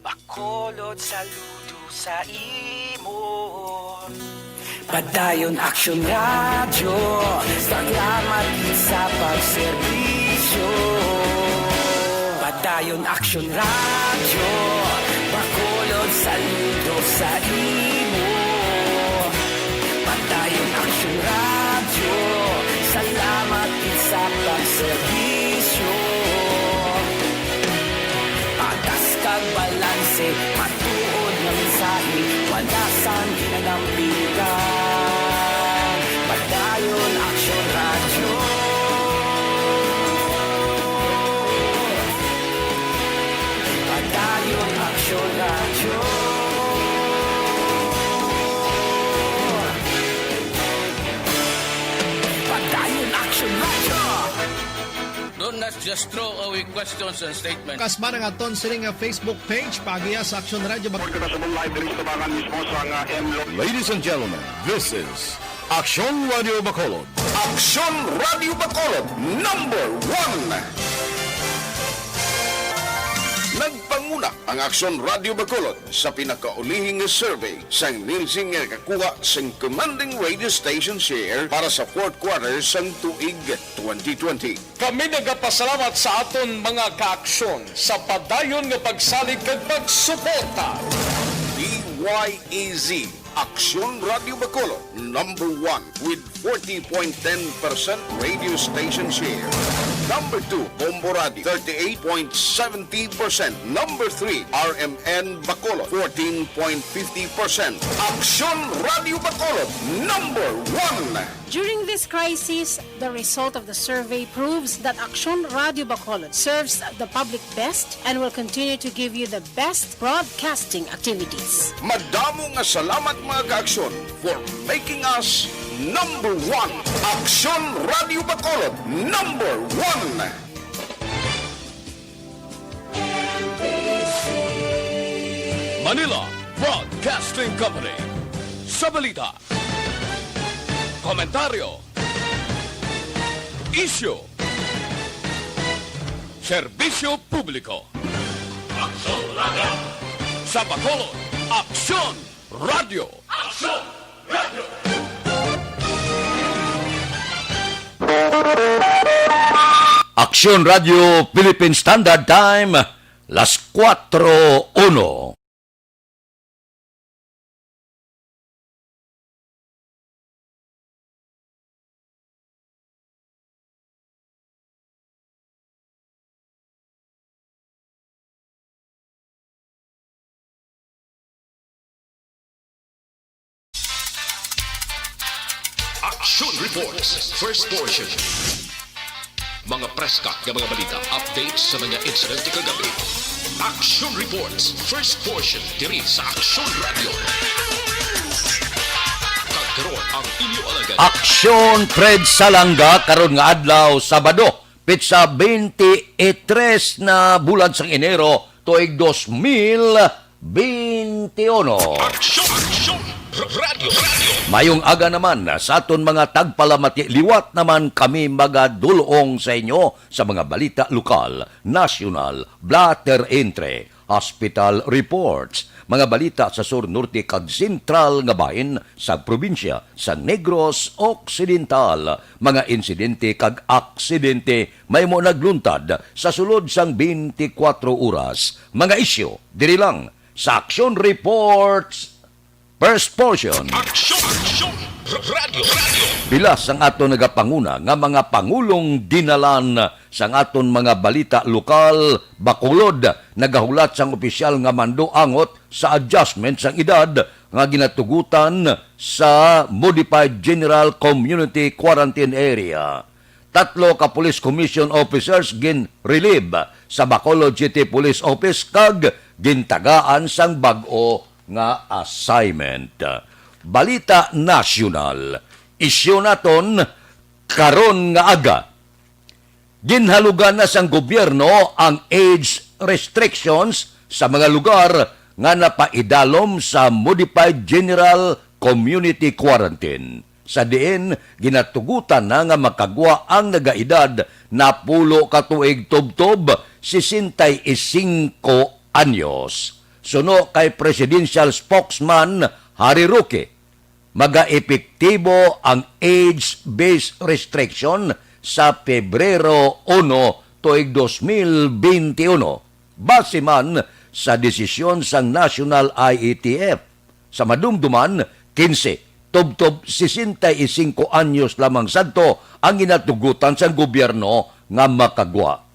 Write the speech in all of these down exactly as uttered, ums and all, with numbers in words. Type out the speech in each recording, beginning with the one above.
Bacolod, saludo sa imo. Padayon Aksyon Radyo, salamat gid sa pagserbisyo. Padayon Aksyon Radyo, Bacolod, saludo sa imo. Padayon Aksyon Radyo, salamat gid sa pagserbisyo. Patas kag balanse, matuod nga mensahe, wala sang ginanampigan. Padayon Aksyon Radyo. Padayon Aksyon Radyo. Padayon Aksyon Radyo. Do not just throw away questions and statements. Kasba na nga ton sini nga Facebook page, paagiha sa Aksyon Radyo Bag- Kita sa live diri sa tabangan mismo sa nga M Lo- Ladies and gentlemen, this is Aksyon Radio Bacolod. Aksyon Radio Bacolod, number one. Nagpanguna ang Aksyon Radio Bacolod sa pinakaulihi nga survey sang Nielsen nga nakakuha sang commanding radio station share para sa fourth quarter sang tuig twenty twenty. Kami nagapasalamat sa aton mga kaaksyon sa padayon nga pagsalig kag pagsuporta. D Y A Z, Aksyon Radio Bacolod, number one with forty point ten percent radio station share. Number two, Bombo Radio, thirty-eight point seventy percent. Number three, R M N Bacolod, fourteen point fifty percent. Aksyon Radio Bacolod, number one. During this crisis, the result of the survey proves that Aksyon Radio Bacolod serves the public best and will continue to give you the best broadcasting activities. Madamo nga salamat, mga kaaksyon, for making us number one. Aksyon Radio Bacolod, number one. Manila Broadcasting Company. Sa balita, komentaryo, isyu, serbisyo publiko. Aksyon Radio. Sa Bacolod, Aksyon Radio. Aksyon Radio. Aksyon Radio Philippine Standard Time, las kuwatro uno. Action Reports, first portion. Mga preska nga mga balita, updates sa mga insidente kagabi. Action Reports, first portion, diri sa Action Radio. Kag karon ang inyo alagad. Aksyon Fred Salanga karon nga adlaw, Sabado, petsa twenty-three na bulan sang Enero, tuig dos mil veintiuno. Aksyon! Aksyon! R-, Radyo! Radyo! Mayong aga naman sa aton mga tagpalamati. Liwat naman kami magadul-ong sa inyo sa mga balita lokal, nasyonal, blotter entry, hospital reports, mga balita sa sur, norte, kag sentral nga bahin sa probinsya sa Negros Occidental, mga insidente kag aksidente mahimo nagluntad sa sulod sang twenty-four oras, mga isyu diri lang sa Action Reports, first portion. Action! Action! R-, Radyo! Radyo! Pila sang aton nagapanguna nga mga pangulong dinalan sang aton mga balita lokal, Bacolod, nagahulat sang opisyal nga mando angot sa adjustment sang edad nga ginatugutan sa Modified General Community Quarantine Area. Tatlo ka Police Commission officers gin-relieve sa Bacolod City Police Office kag gintagaan sang bag-o nga assignment. Balita nasyonal. Isyu naton karon nga aga. Ginhalugan na sang gobyerno ang age restrictions sa mga lugar nga napaidalom sa Modified General Community Quarantine, sa diin ginatugutan na nga makagwa ang nagaedad napulo ka tuig tubtob, sesenta y cinco anyos. Suno kay Presidential Spokesman Harry Roque, magaepektibo ang age-based restriction sa Pebrero uno tuig dos mil benti uno, base man sa desisyon sang National I E T F. Sa madumduman, kinse tubtob sesenta y cinco anyos lamang sadto ang ginatugutan sang gobyerno nga makagwa.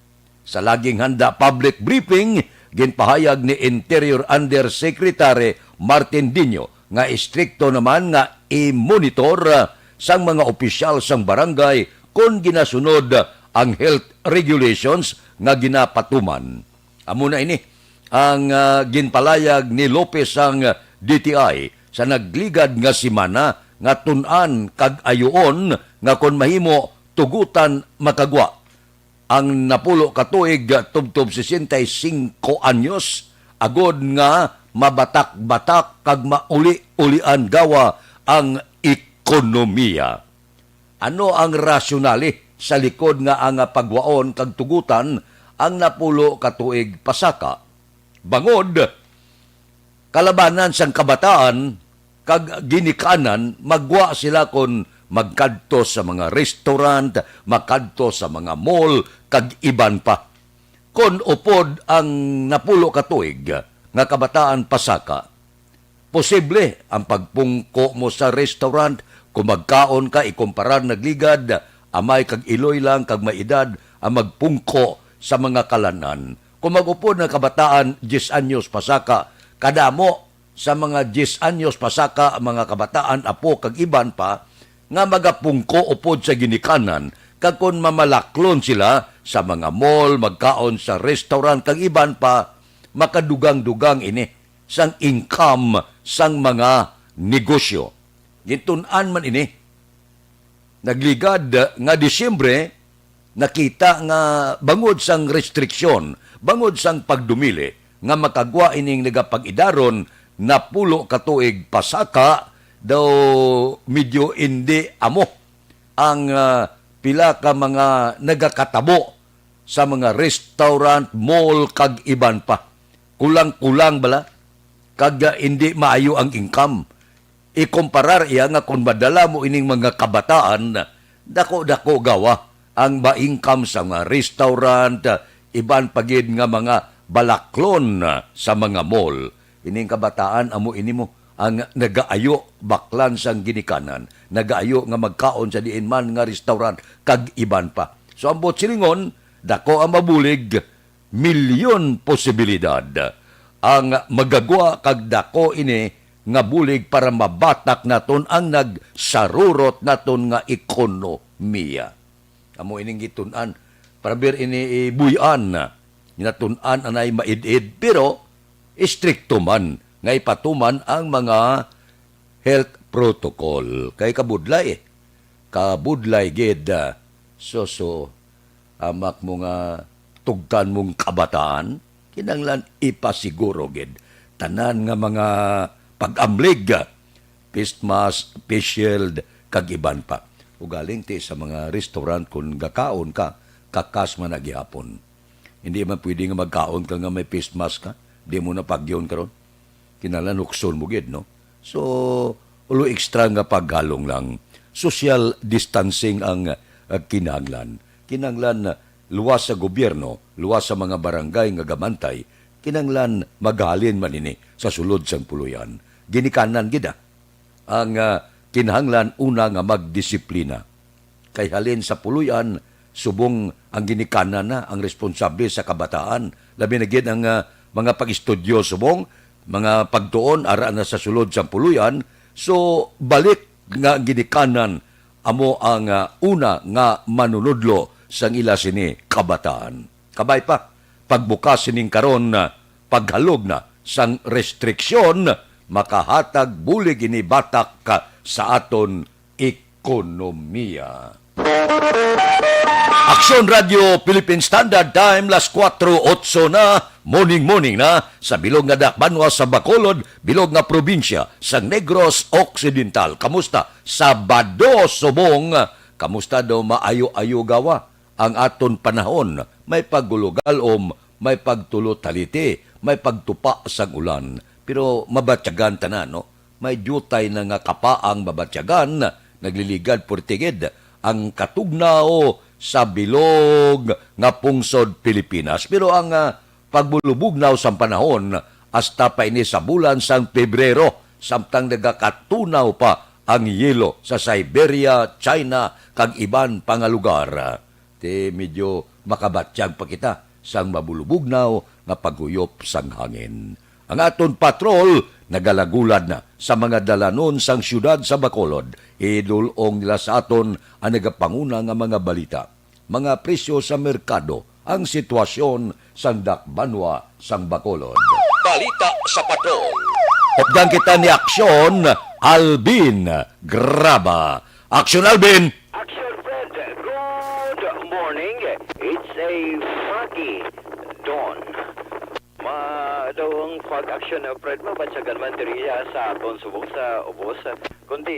Sa laging handa public briefing, ginpahayag ni Interior Undersecretary Martin Dinho nga istrikto naman nga i-monitor, ah, sang mga opisyal sang barangay kon ginasunod ang health regulations nga ginapatuman. Amo na ini ang, ah, ginpalayag ni Lopez sang D T I sa nagligad nga semana nga tun-an kag ayuon nga kon mahimo tugutan makagwa ang napulo ka tuig tubtob sesenta y cinco anyos, agod nga mabatak-batak kag mauli-ulian gawa ang ekonomiya. Ano ang rasyonale sa likod nga ang pagwaon kag tugutan ang napulo ka tuig pasaka? Bangod kalabanan sang kabataan kag ginikanan, magwa sila kon magkadto sa mga restaurant, makadto sa mga mall, kag iban pa. Kon upod ang napulo ka tuig nga kabataan pasaka, posible ang pagpungko mo sa restaurant kon magkaon ka, ikumparar nagligad, amay kag iloy lang kag may edad ang magpungko sa mga kalan-an. Kon mag-upod nga kabataan, diyes anyos pasaka, kadamo sa mga diyes anyos pasaka, mga kabataan, apo, kag iban pa, nga magapungko upod sa ginikanan, kag kon mamalaklon sila sa mga mall, magkaon sa restaurant, kag iban pa, makadugang-dugang ini sang income sang mga negosyo. Gintun-an man ini. Nagligad nga Disyembre, nakita nga bangod sang restriksyon, bangod sang pagdumili nga makagwa ining nagapag-idaron napulo ka tuig pasaka, daw medyo indi amo ang, ah, pila ka mga nagakatabo sa mga restaurant, mall, kag iban pa. Kulang-kulang bala, kag, ah, indi maayo ang income. Ikumparar iya nga kon madala mo ining mga kabataan, dako-dako gawa ang ma-income sa mga restaurant, iban pa gid nga mga balaklon sa mga mall. Ining kabataan amo ini mo ang nagaayo baklan sang ginikanan, nagaayo nga magkaon sa diin man nga restaurant, kag iban pa. So, ang buot silingon, dako ang mabulig, milyon posibilidad ang magagwa, kag dako ini nga bulig para mabatak naton ang nagsarurot naton nga ekonomiya. Amo ining gitun-an. Para bir ini ibuy-an. Ginatun-an anay maid-id, pero istrikto man nga ipatuman ang mga health protocol. Kay kabudlay, eh. Kabudlay gid, ah, so, so, amak mo nga tugtan mong kabataan, kinahanglan ipasiguro gid tanan nga mga pag-amlig, ah, face mask, face shield, kag iban pa. Ugaling ti sa mga restaurant, kun gakaon ka, kakas man na gihapon. Hindi man pwede nga magkaon ka nga may face mask ka. Di mo na pagyon karon. Kinahanglan hukson mo gid, no? So, ulo extra nga paghalong lang. Social distancing ang, ah, kinahanglan. Kinahanglan, ah, luwas sa gobyerno, luwas sa mga barangay nga gamantay, kinahanglan maghalin man ini sa sulod sang puloy-an. Ginikanan gid, ah, ang, ah, kinahanglan una nga magdisiplina. Kay halin sa puloy-an, subong ang ginikanan na ang responsable sa kabataan. Labi na gid ang, ah, mga pag-estudyo subong, mga pagtuon ara na sa sulod sang puloy-an. So, balik nga ginikanan amo ang, ah, una nga manunudlo sang ila sini kabataan. Kabay pa, pagbukas sining karon, ah, paghalog na sang restriksyon, makahatag bulig ini batak, ah, sa aton ekonomiya. Aksyon Radio Philippine Standard Time, las kuwatro otso na, morning, morning na, sa bilog nga dakbanwa sa Bacolod, bilog nga probinsya sa Negros Occidental. Kamusta? Sabado subong, kamusta daw maayo-ayo gawa ang aton panahon? May pagulugalom, may pagtulot-haliti, may pagtupa sang ulan, pero mabatyagan tanan, no? May diutay na nga kapaang mabatyagan, nagliligad puwertigid ang katugnaw sa bilog nga pungsod Pilipinas. Pero ang, ah, pagbulubugnaw sang panahon hasta pa ini sa bulan sang Pebrero, samtang nagakatunaw pa ang yelo sa Siberia, China, kag iban pa nga lugar. Ti medyo makabatyag pa kita sang mabulubugnaw nga paghuyop sang hangin. Ang aton patrol nagalagulad na sa mga dalanon sang siyudad sa Bacolod. Idul-ong nila sa aton ang nagapanguna nga mga balita, mga presyo sa merkado, ang sitwasyon sang dakbanwa sang Bacolod. Balita sa patrol. Updan kita ni Aksyon Alvin Graba. Aksyon Alvin! Action Fred, good morning. It's a foggy dawn. Ma daw ang fog action, uh, Fred, mabatyagan man diri, ah, sa aton subong sa ubos, kundi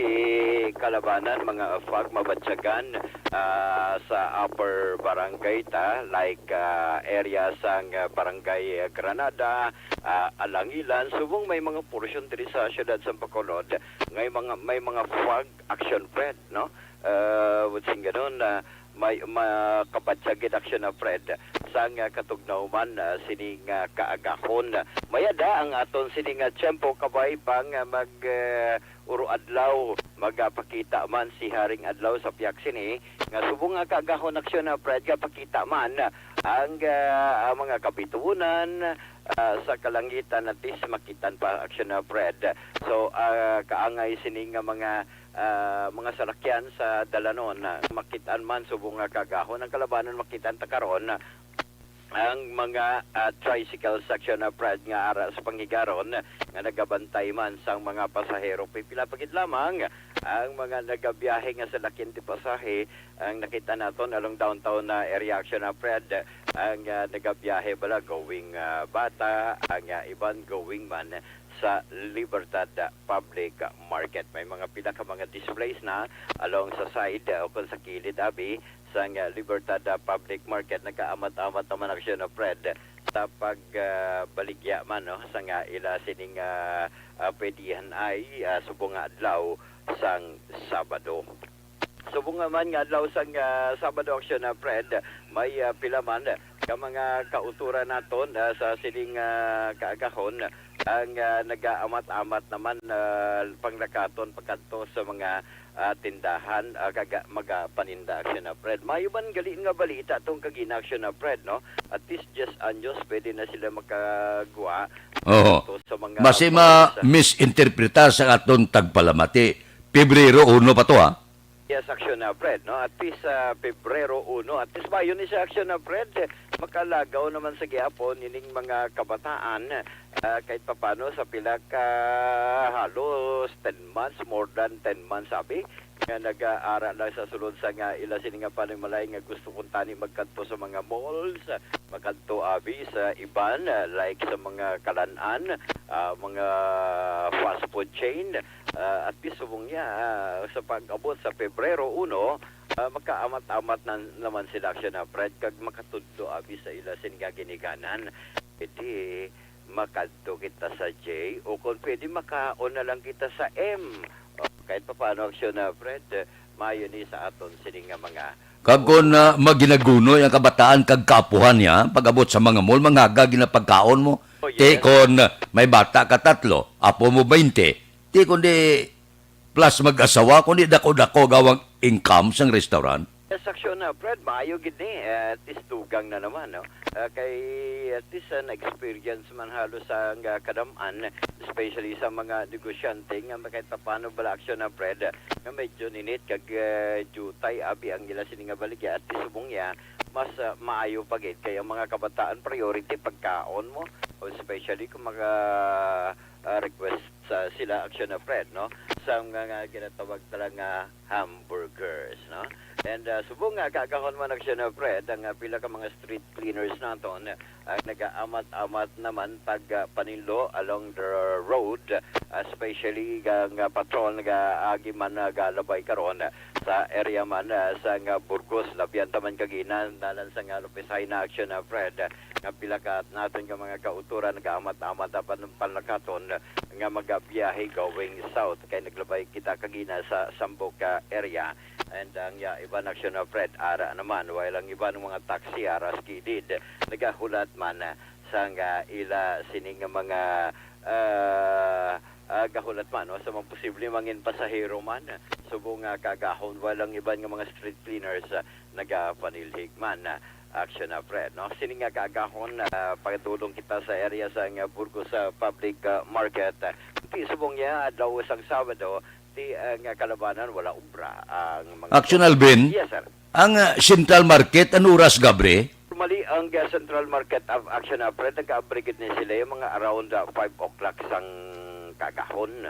kalabanan mga fog mabatyagan, ah, sa upper barangay ta, like, ah, area sang, ah, barangay, ah, Granada, ah, Alangilan, subong may mga portion diri sa siyudad sa Bacolod, may mga, may mga fog action, Fred, no? Ah, buot silingon, ah, may makabatyag gid action na, Fred, sang, ah, katugnaw man, ah, sini nga kaagahon. Mayada ang aton sini nga tiyempo, kabay pa nga mag, ah, uro adlaw, magapakita man si Haring Adlaw sa piyak sini nga subong nga kaagahon action na, Fred, nga pakita man ang, ah, ang mga kabituonan, ah, sa kalangitan, at least makitan pa action na, Fred. So, ah, kaangay sini nga mga ah, mga salakyan sa dalanon, ah, makit-an man subong nga kaagahon. Ang kalabanan, makit-an ta karon, ah, ang mga, ah, tricycle section na, Fred, nga ara sa panghigaron nga nagabantay man sang mga pasahero. Pipila pa gid lamang ang mga nagabiyahe nga salakyan ti pasahe ang nakita naton along downtown na area action na, Fred, ang, ah, nagabiyahe bala going, ah, Bata, ang, ah, iban going man sa Libertad Public Market. May mga pila ka mga displays na along sa side, uh, o kung sa kilid, abi, sang, uh, Libertad, uh, Public Market. Nagkaamat-amat naman aksyon na, Fred, sa pag, uh, baligya man, no, sa nga ila sining, uh, uh, pwedihan ay, uh, subong nga adlaw sang Sabado. Subong naman nga adlaw sang, ah, Sabado aksyon na, Fred, may, ah, pila man ka mga kautoran naton, ah, sa sining, ah, kaagahon ang, ah, nagaamat-amat naman, ah, panglakaton pagkadto sa mga, ah, tindahan, ah, kaga-, magapaninda aksyon na, Fred. Mayo man gali nga balita tong kagina aksyon na, Fred, no? At least diyes anyos pwede na sila makagwa. Oo. Pagkadto sa mga Basi malls. Ma-misinterpreta sa aton tagpalamati. Pebrero uno pa to, ha? Yes, aksyon na, Fred, no? At least sa Pebrero uno, at least mayo ni sa aksyon na, Fred, makalagaw naman sa gihapon ining mga kabataan, ah, kahit papano sa pila ka, halos ten months, more than ten months, sabi, nga nag-aara lang sa sulod sa nga ila sini nga panimalay nga gusto kuntani magkadto sa mga malls, makadto abi sa iban, ah, like sa mga kalan-an, ah, mga fast food chain, ah, at least subong niya, ah, sa pag-abot sa Pebrero uno, ah, makaamat-amat na naman sila siya na, Fred, kag makatudlo abi sa ila sin nga giniganan. Pwede makadto kita sa J, o kung pwede, makaon na lang kita sa M. O, kahit papaano, aksyon na, Fred, eh, maayo ni sa aton sini nga mga Kag kung, ah, maginagunoy ang kabataan kag kaapuhan niya, pag-abot sa mga mall, manghaga gina pagkaon mo. Oh, yes. Ti kon may bata ka tatlo, apo mo baynte, ti kon di plus mag-asawa, kundi dako-dako gawang income sang restaurant. Yes, aksyon na, Fred, maayo gid ni, eh, at least dugang na naman, no? Ah, kay at least, ah, na-experience man halos ang, ah, kadam-an, especially sa mga negosyante nga kahit paano bala aksyon na, Fred, nga medyo ninit kag, ah, jutay abi ang ila sini nga baligya, at least subong niya, mas, ah, maayo pa gid kay ang mga kabataan priority pagkaon mo, o especially kung maka, ah, request sa sila aksyon na, Fred, no? Sa mga nga ginatawag tala nga hamburgers, no? And, ah, subong nga kaagahon man aksyon na, Fred, ang, ah, pila ka mga street cleaners naton, ang nagaamat-amat naman pagpaninlo along the road, especially ang, ah, patrol nagaagi man, nagalabay karon sa area man, ah, sa nga Burgos. Labian ta man kagina, dalan sa nga Lopez High na action, ah, Fred, nga pila ka naton nga mga kauturan nagaamat-amat ang pan-, panlakaton nga magabiyahe going south, kay naglabay kita kagina sa Sambuca area. And ang, ah, iban action, ah, Fred, ara naman, while ang iban mga taxi ara sa kilid nagahulat man, ah, sang, ah, ila sining mga, ah, ah, gahulat man, no, sa mga posible mangin pasahero man, subong nga kaagahon, while ang iban nga mga street cleaners, ah, nagapanilhig man, ah, action, ah, Fred, no? Sini nga kaagahon, ah, pagadulong kita sa area sang, ah, Burgos, ah, Public, ah, Market. Ah, ti subong niya, adlaw sang Sabado, ti ang, ah, kalabanan wala obra ang mga Action, Alvin? Yes, sir. Ang, ah, Central Market, ano oras, Gabre? Normally, ang, ah, Central Market of Action, ah, Fred, nag-aabri gid ni sila yung mga around, ah, five o'clock sang kagahon.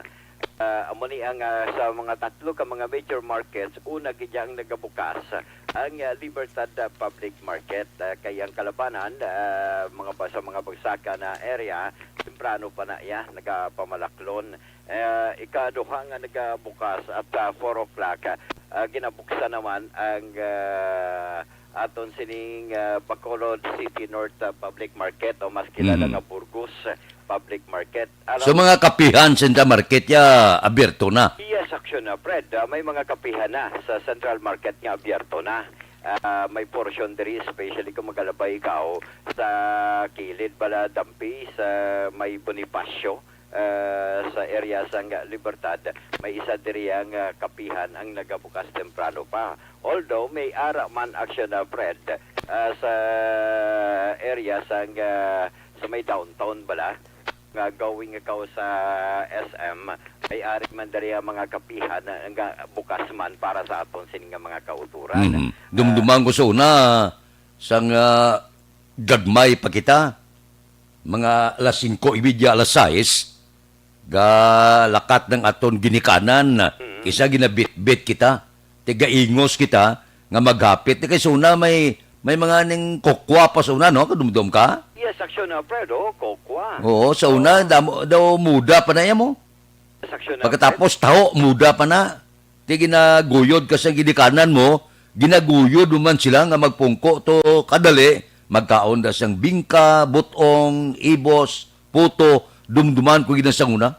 Ah, amo ni ang, ah, sa mga tatlo ka mga major markets, una gid ang nagabukas, ang, ah, Libertad, ah, Public Market, ah, kay ang kalabanan, ah, mga ba-, sa mga bagsakan na area, temprano pa na iya nagapamalaklon. Ah, ikaduha nga nagabukas at, ah, four o'clock, ah, ginabuksan naman ang, ah, aton sining, ah, Bacolod City North, ah, Public Market, o mas kilala Mhm. nga Burgos, ah, Public Market. Alam So, mga kapihan sa Central Market ya abierto na? Yes, action na, Fred. Ah, may mga kapihan na sa Central Market nga abierto na. Ah, may portion diri, especially kung magalabay ikaw sa kilid bala dampi sa may Bonifacio, ah, sa area sang Libertad. May isa diri ang, ah, kapihan ang nagabukas temprano pa. Although may ara man action na, Fred, ah, sa area sang, ah, sa may downtown bala, nga going ikaw sa S M, may ari man diri ang mga kapihan na nga bukas man para sa aton sini nga mga kauturan. Mhm. Ah, Dumduman ko sa una, sang, ah, gagmay pa kita, mga alas singko y media, alas sais, galakat ng aton ginikanan, Mm. kisa ginabitbit kita, tigaingos kita, nga maghapit. Kay sa una may, may mga ning kokwa pa sa una, no? Kadumdom ka? Yes, action na, Fred, oh, kokwa. Oo, sa una, Oo. damo, daw muda pa na yan mo. Yes, action na, Pagkatapos, Fred. taho, muda pa na. Ti ginaguyod ka sa ginikanan mo, ginaguyod mo man sila nga magpungko to kadali, magkaon da sang bingka, butong, ibos, puto, dumduman ko gid na sang una.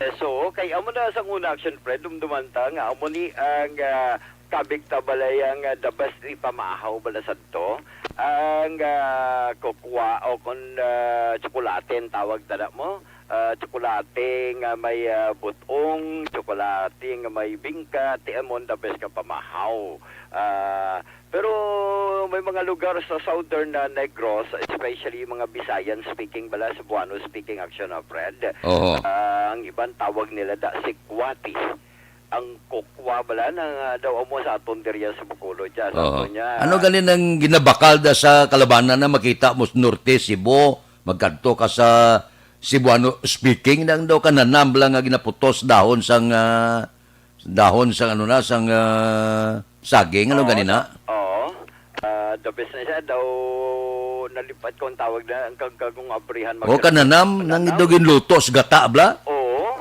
Eh, so, kay amo na sang una action, Fred, dumduman ta nga amo ni ang, ah, kabig ta balay ang, ah, the best ni pamahaw bala sadto. Ang, ah, kokwa o kon, ah, tsokolate ang tawag ta na mo. Ah, tsokolate nga may, ah, butong, tsokolate nga may bingka, ti amo ang the best nga pamahaw. Ah, pero may mga lugar sa Southern na Negros, especially mga Visayan speaking bala, Cebuano speaking action na, Fred. Oho. Ah, ang iban tawag nila da sikwati. Ang kokwa bala na nga daw amo sa aton diriya sa Bacolod, ya, sa Oho. aton niya. Ano gani nang ginabakal da sa kalabanan na makita mo sa Norte, Cebu, magkadto ka sa Cebuano speaking, nang daw kananam lang nga ginaputos dahon sang, ah, dahon sang ano na, sang, ah, saging, ano Oo, gani na? oo. Ah, the best na siya daw, nalipat ko ang tawag na, ang kag-, kagong abrihan O, magkadto. kananam, nang Kananam. daw ginluto sa gata, bla? Oo.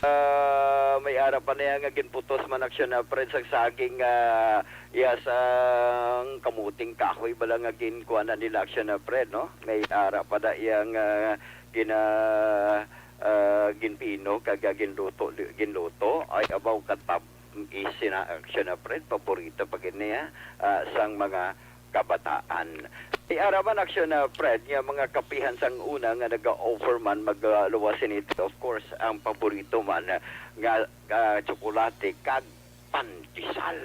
Ah, may ara pa na yan nga ginputos man action na, Fred, sa saging, ah, iya sang kamuting kahoy bala nga ginkuha na nila action na, Fred, no? May ara pa na iyang, ah, gina-, ah, ginpino kag, ah, ginluto, ginluto. Ay, abaw, katab-, is sina action na, Fred, paborito pa gid niya, ah, sang mga kabataan. May ara man action na, Fred, nga mga kapihan sang una nga naga-offer man magluwas sini. Of course, ang paborito man nga, ah, tsokolate kag pandesal.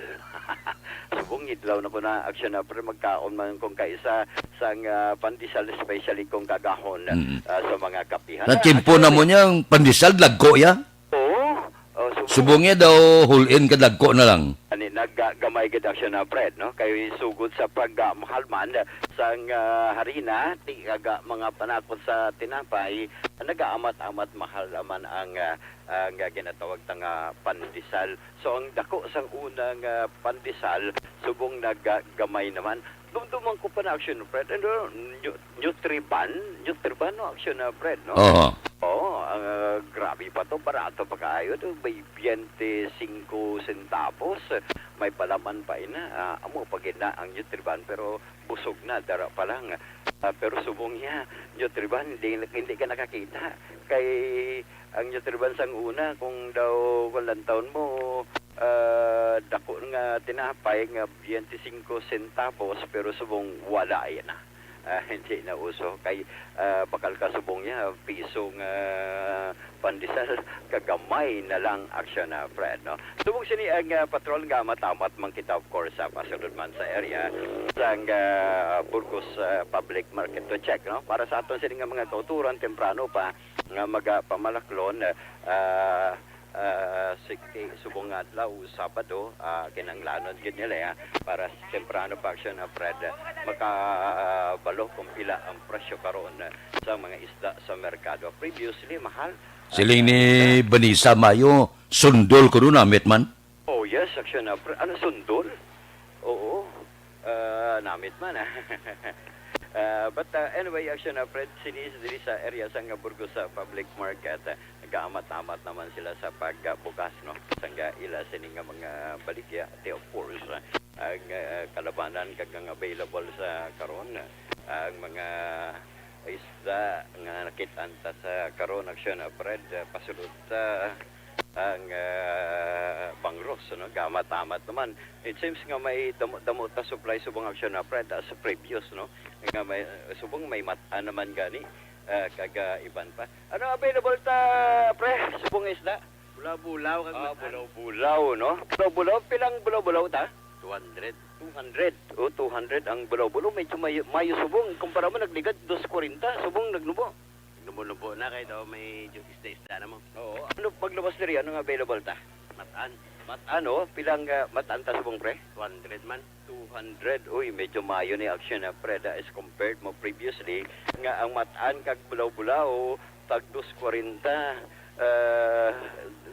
Subong idlaw na ko na action na, Fred, magkaon man kung kaisa sang, ah, pandesal, especially kung kagahon, Mm. ah, sa mga kapihan. Sa Ah, tiyempo na mo actually, niya, ang pandesal, dagko ya? Oo. Oh, subong. Subong niya daw, hulin ka dagko na lang. Ani, naggamay gid action na, Fred, no? Kay sugod sa pagmahal man sang, ah, harina, ti kaga mga panakot sa tinapay, nagaamat-amat mahal naman ang, ah, ang, ah, ginatawag ta nga pandesal. So, ang dako sang unang, ah, pandesal, subong naggamay naman. Dumduman ko pa na, Action Fred. Ano, nu-, Nutriban? Nutriban, no, Action, ah, Fred, no? Oho. Oo, ah, grabe pa to. Barato pa kaayo to. May twenty-cinco centavos. May palaman pa ina. Ah, amo pa gid na ang Nutriban, pero busog na, dara pa lang. Ah, pero subong niya, Nutriban, hindi, hindi ka nakakita. Kay ang Nutriban sang una, kung daw, kung lantawon mo, ah, dako nga tinapay nga twenty-cinco centavos, pero subong wala yan na. Ah, hindi na uso. Kay, ah, bakal ka subong niya, piso nga pandesal, kagamay na lang, Action, ah, Fred, no? Subong sini ang, ah, patrol nga matamat man kita, of course, sa pasulod man sa area sang, ah, Burgos, ah, Public Market to check, no? Para sa aton sini nga mga kauturan, temprano pa nga magapamalaklon, ah, ah, sige, subong nga adlaw, Sabado, ah, kinahanglanon gid nila, ah, para sa temprano pa, Action, ah, Fred, ah, makabalo kung pila ang presyo karon, ah, sa mga isda sa merkado. Previously, mahal. Siling ni Vanessa Mayo, sundol ko nun, namit man. Oh, yes, Action, ah, Fred. Ano, sundol? Oo. Ah, namit man, ah. Ah, but, ah, anyway, Action, ah, Fred, sini diri sa area sang Burgos, ah, Public Market, ah, nagaamat-amat naman sila sa pagbukas, no? Sangga ila sini nga mga baligya, te, of course, ah, ang, ah, kalabanan kag ang available sa karon, ah, ang mga isda nga nakit-an ta sa karon, Action, ah, Fred, ah, pasulod sa ang, ah, bangros, no? Gaamat-amat naman. It seems nga may damo-damo ta supply subong, Action, ah, Fred, ah, sa previous, no? Nga may, ah, subong may mat-an naman gani, ah, kag, ah, iban pa. Ano available ta, pre? Subong isda? Bulaw-bulaw kag Ah, matan. Bulaw-bulaw, no? Bulaw-bulaw, pilang bulaw-bulaw ta? Two hundred. Two hundred. O, two hundred ang bulaw-bulaw. Medyo mayo, mayo subong. Kumpara mo, nagligad, dos kwarenta. Subong nagnubo. Nubo-nubo na kay daw may isda-isda na mo. Oo. Ano pagluwas diri? Ano nga available ta? Matan. Mat-an, oh. Pilang, ah, mat-an ta subong, pre? Two hundred man. Two hundred. Uy, medyo mayo ni, Action, ah, pre, da, as compared mo previously nga ang mat-an kag bulaw-bulaw tag dos kwarenta. Ah,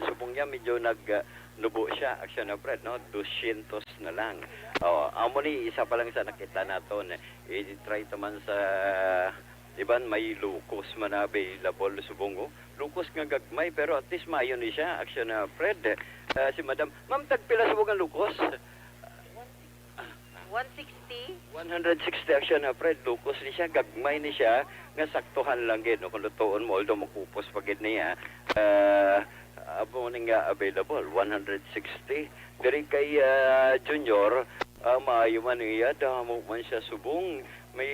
subong niya medyo nag, ah, nubo siya, Action, ah, Fred, no? Dosyentos na lang. Oh, amo ni isa pa lang sa nakita naton. I-try ta man sa iban, may lukos man available subong, oh. Lukos nga gagmay, pero at least mayo ni siya, Action, ah, Fred. Ah, si Madam, Ma'am, tagpila subong ang lukos? One sixty. One hundred sixty, Action, ah, Fred. Lukos ni siya, gagmay ni siya, nga saktuhan lang gid, no? Kung lutuon mo, although makupos pa gid niya, ah, amo ni nga available, one hundred sixty. Diri kay, ah, Junior, ah, maayo man niya, damo man siya subong. May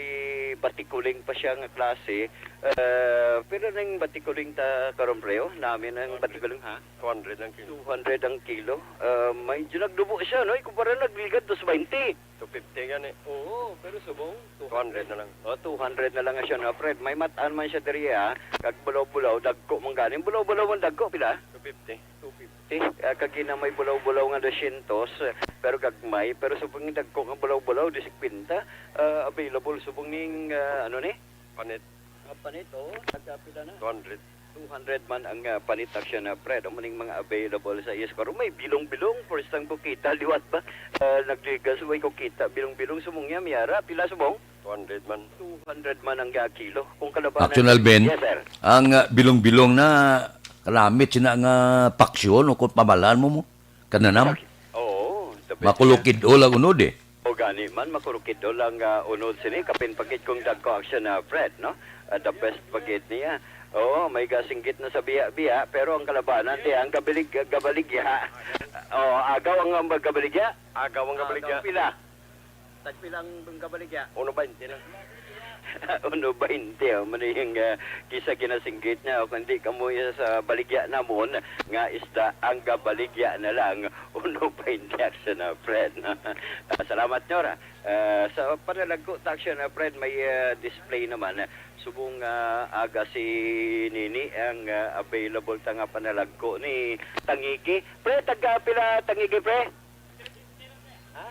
batikuling pa siya nga klase. Ah, pero nang batikuling ta karon, pre, oh? Namin ang batikuling, ha? Two hundred ang kilo. Two hundred ang kilo. Ah, may nagdubo siya, no? Kumpara nagligad, dos twenty. Two fifty gani. Oo, pero subong. Two hundred na lang. Oh, two hundred na lang siya, no, Fred? May mat-an man siya diri, ha? Kag bulaw-bulaw, dagko man ganing. Bulaw-bulaw man dagko, pila? Two fifty. Two fifty. Ah, kag ina may bulaw-bulaw nga dosyentos, eh, pero gagmay. Pero subong dagko nga bulaw-bulaw, di singkwenta. Ah, available subong ning, ah, ano ni? Panit, Ah, panit, oh. Nagkapila na? two hundred. Two hundred man ang, ah, panit, Action, ah, Fred. Amo ning mga available sa iyas karon. May bilong-bilong. First time ko kita, liwat ba? Ah, nagligas, way ko kita. Bilong-bilong, subong niya, Miara. Pila subong? Two hundred man. Two hundred man ang, ah, kilo. Kung kalabanan. Action, Alvin. Yes, sir. Ang ah, bilong-bilong na kalamit sina nga paksyon o kung pamalan mo mo. Kananam. Oo. The best. Makulukid o lang unod eh. O gani man, makurukid o lang, ah, unod sini, kapin pagid kung dagko, Action, ah, Fred, no? Ah, the best pagid niya. Oo, may gasinggit na sa biya-biya, pero ang kalabanan, di, ang gabalig, gabaligya. Oh, agaw ang, ang gabaligya. Agaw ang gabaligya. Agaw pila? Tagpila ang gabaligya? Uno bainte na. Uno bainte, oh, man yung, ah, kisa ginasinggit niya, o kundi kamo sa baligya namon, nga isda ang gabaligya na lang, uno bainte, Action, ah, Fred. Ah, salamat, Nora. Ah, sa panalagko, ta, Action, ah, Fred, may, ah, display naman. Subong, ah, aga si Nini ang, ah, available ta nga panalagko ni Tangigi. Pre, taga pila Tangigi, pre? Ha?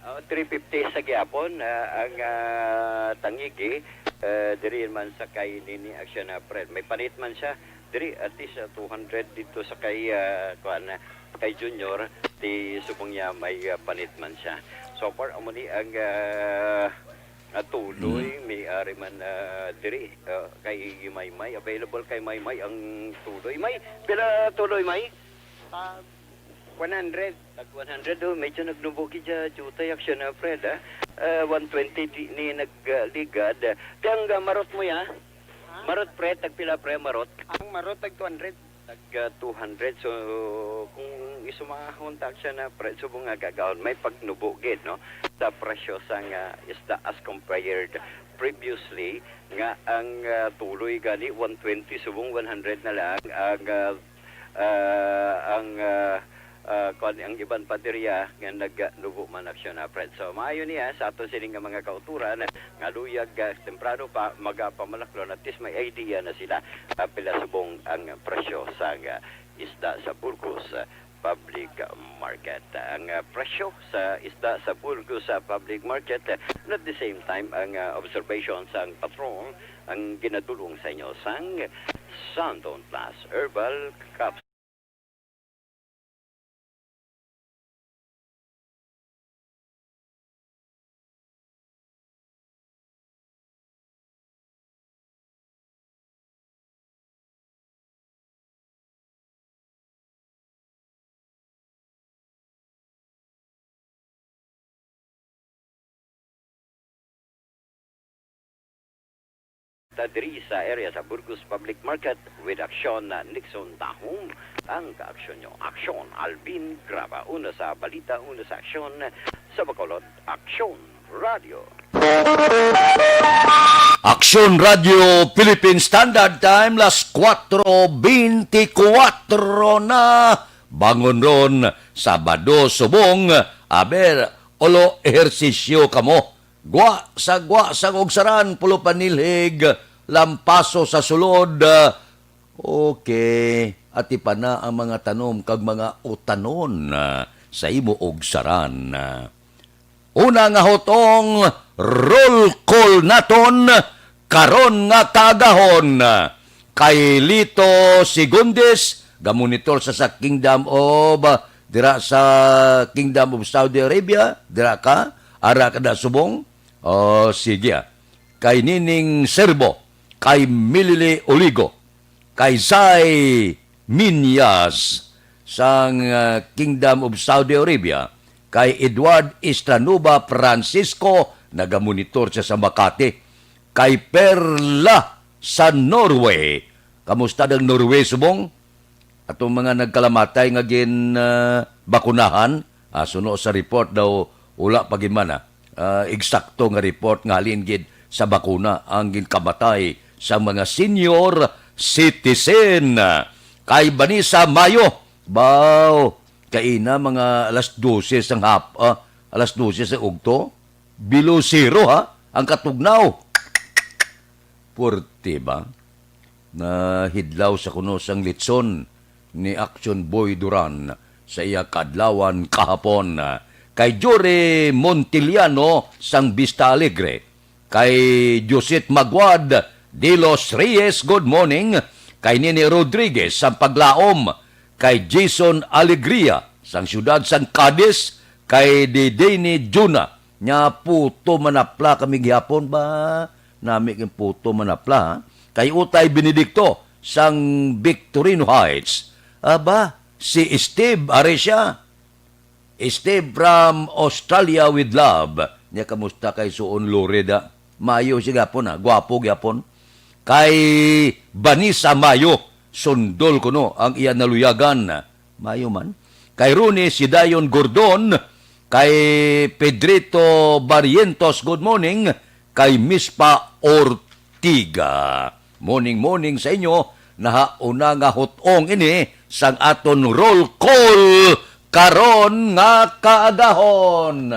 Oh, three fifty sa gihapon, ah, ang, ah, Tangigi, ah, diri man sa kay Nini, Action, ah, Fred. May panit man siya. Diri, at least, ah, two hundred dito sa kay, ah, kuan, ah, kay Junior, di subong niya may, ah, panit man siya. So far, amo ni ang, ah, ah, tuloy, may ari man, ah, diri, ah, kay Maymay. Available kay Maymay ang tuloy. May, pila tuloy, May? Ah, one hundred. Tag one hundred, oh, medyo nagnubo gid siya, jutay aksyon na, Fred, ah. Ah, one twenty di, ni nagligad. Ti ang, ah, marot mo, ya? Ha? Marot, pre, tagpila, pre, marot? Ang marot, tag two hundred. Tag, ah, two hundred. So, kung isumahon ta siya na, pre, subong nga gagahon, may pagnubo gid, no? Sa presyo sang isda as compared previously, nga ang, ah, tuloy gani, one twenty, subong one hundred na lang ang, ah, ah, ang, ah, ah, kuwan, ang iban pa diriya nga nagnubo man aksyon na, Fred. So, maayo niya sa ato sini nga mga kauturan nga luyag, ah, temprano pa, magapamalaklon, at least may idea na sila, ah, pila subong ang presyo sa, ah, isda sa Burgos, ah, public market. Ang, ah, presyo sa isda sa Burgos sa public market, ah, and at the same time, ang, ah, observation sang patrol ang ginadulong sa inyo sang Santon Plus Herbal Capsule. Ta diri sa area sa Burgos Public Market with Aksyon na Nixon Dahom. Ang kaaksyon nyo, Aksyon Alvin Graba. Una sa balita, una sa aksyon, sa Bacolod, Aksyon Radio. Aksyon Radio Philippine Standard Time, las kuwatro beintikwatro na. Bangon ron, Sabado, subong, aber, ulo, ehersisyo kamo. Gwa sa gwa sa ugsaran, pulo panilhig, lampaso sa sulod. Okay, ati pa na ang mga tanom kag mga utanon, ah, sa imo ugsaran. Una nga hutong, roll call naton karon nga kaagahon. Kay Lito Segundes, gamonitor sa, sa Kingdom of, ah, dira sa Kingdom of Saudi Arabia, dira ka, ara ka na subong. O, sige, ah. Kay Nining Serbo, kay Milili Oligo, kay Zay Minyas sang, ah, Kingdom of Saudi Arabia, kay Edward Istranova Francisco, nagamonitor siya sa Makati, kay Perla sa Norway. Kamusta ang Norway, subong? Atong mga nagkalamatay nga gin, ah, bakunahan, ah, suno sa report daw, wala pa gid man, ah, ah, eksakto nga report nga halin gid sa bakuna ang ginkamatay sa mga senior citizen. Kay Vanessa Mayo, baw, kaina mga alas dose sang hap-, ah, alas dose sa ugto, below zero, ha, ang katugnaw. Puerte ba? Nahidlaw sa kuno sang litson ni Action Boy Duran sa iya kaadlawan kahapon. Kay Jory Montiliano sang Vista Alegre, kay Josette Maguad de los Reyes, good morning. Kay Nini Rodriguez sang Paglaom, kay Jason Alegria sang siyudad sang Cadiz, kay Didini Juna, nya puto manapla kami gihapon ba? Nami kay puto manapla, ha? Kay Utay Benedicto sang Victorino Heights. Aba, si Steve, ari siya. Steve from Australia with love. Nya, kamusta kay Suon Loreda? Mayo siya gapon, ha? Gwapo gyapon. Kay Vanessa Mayo, sundol kuno ang iya naluyagan. Mayo man. Kay Rooney Sidayon Gordon, kay Pedrito Barrientos, good morning. Kay Mispa Ortiga, morning, morning sa inyo. Nahauna nga hutong ini sang aton roll call karon nga kaagahon.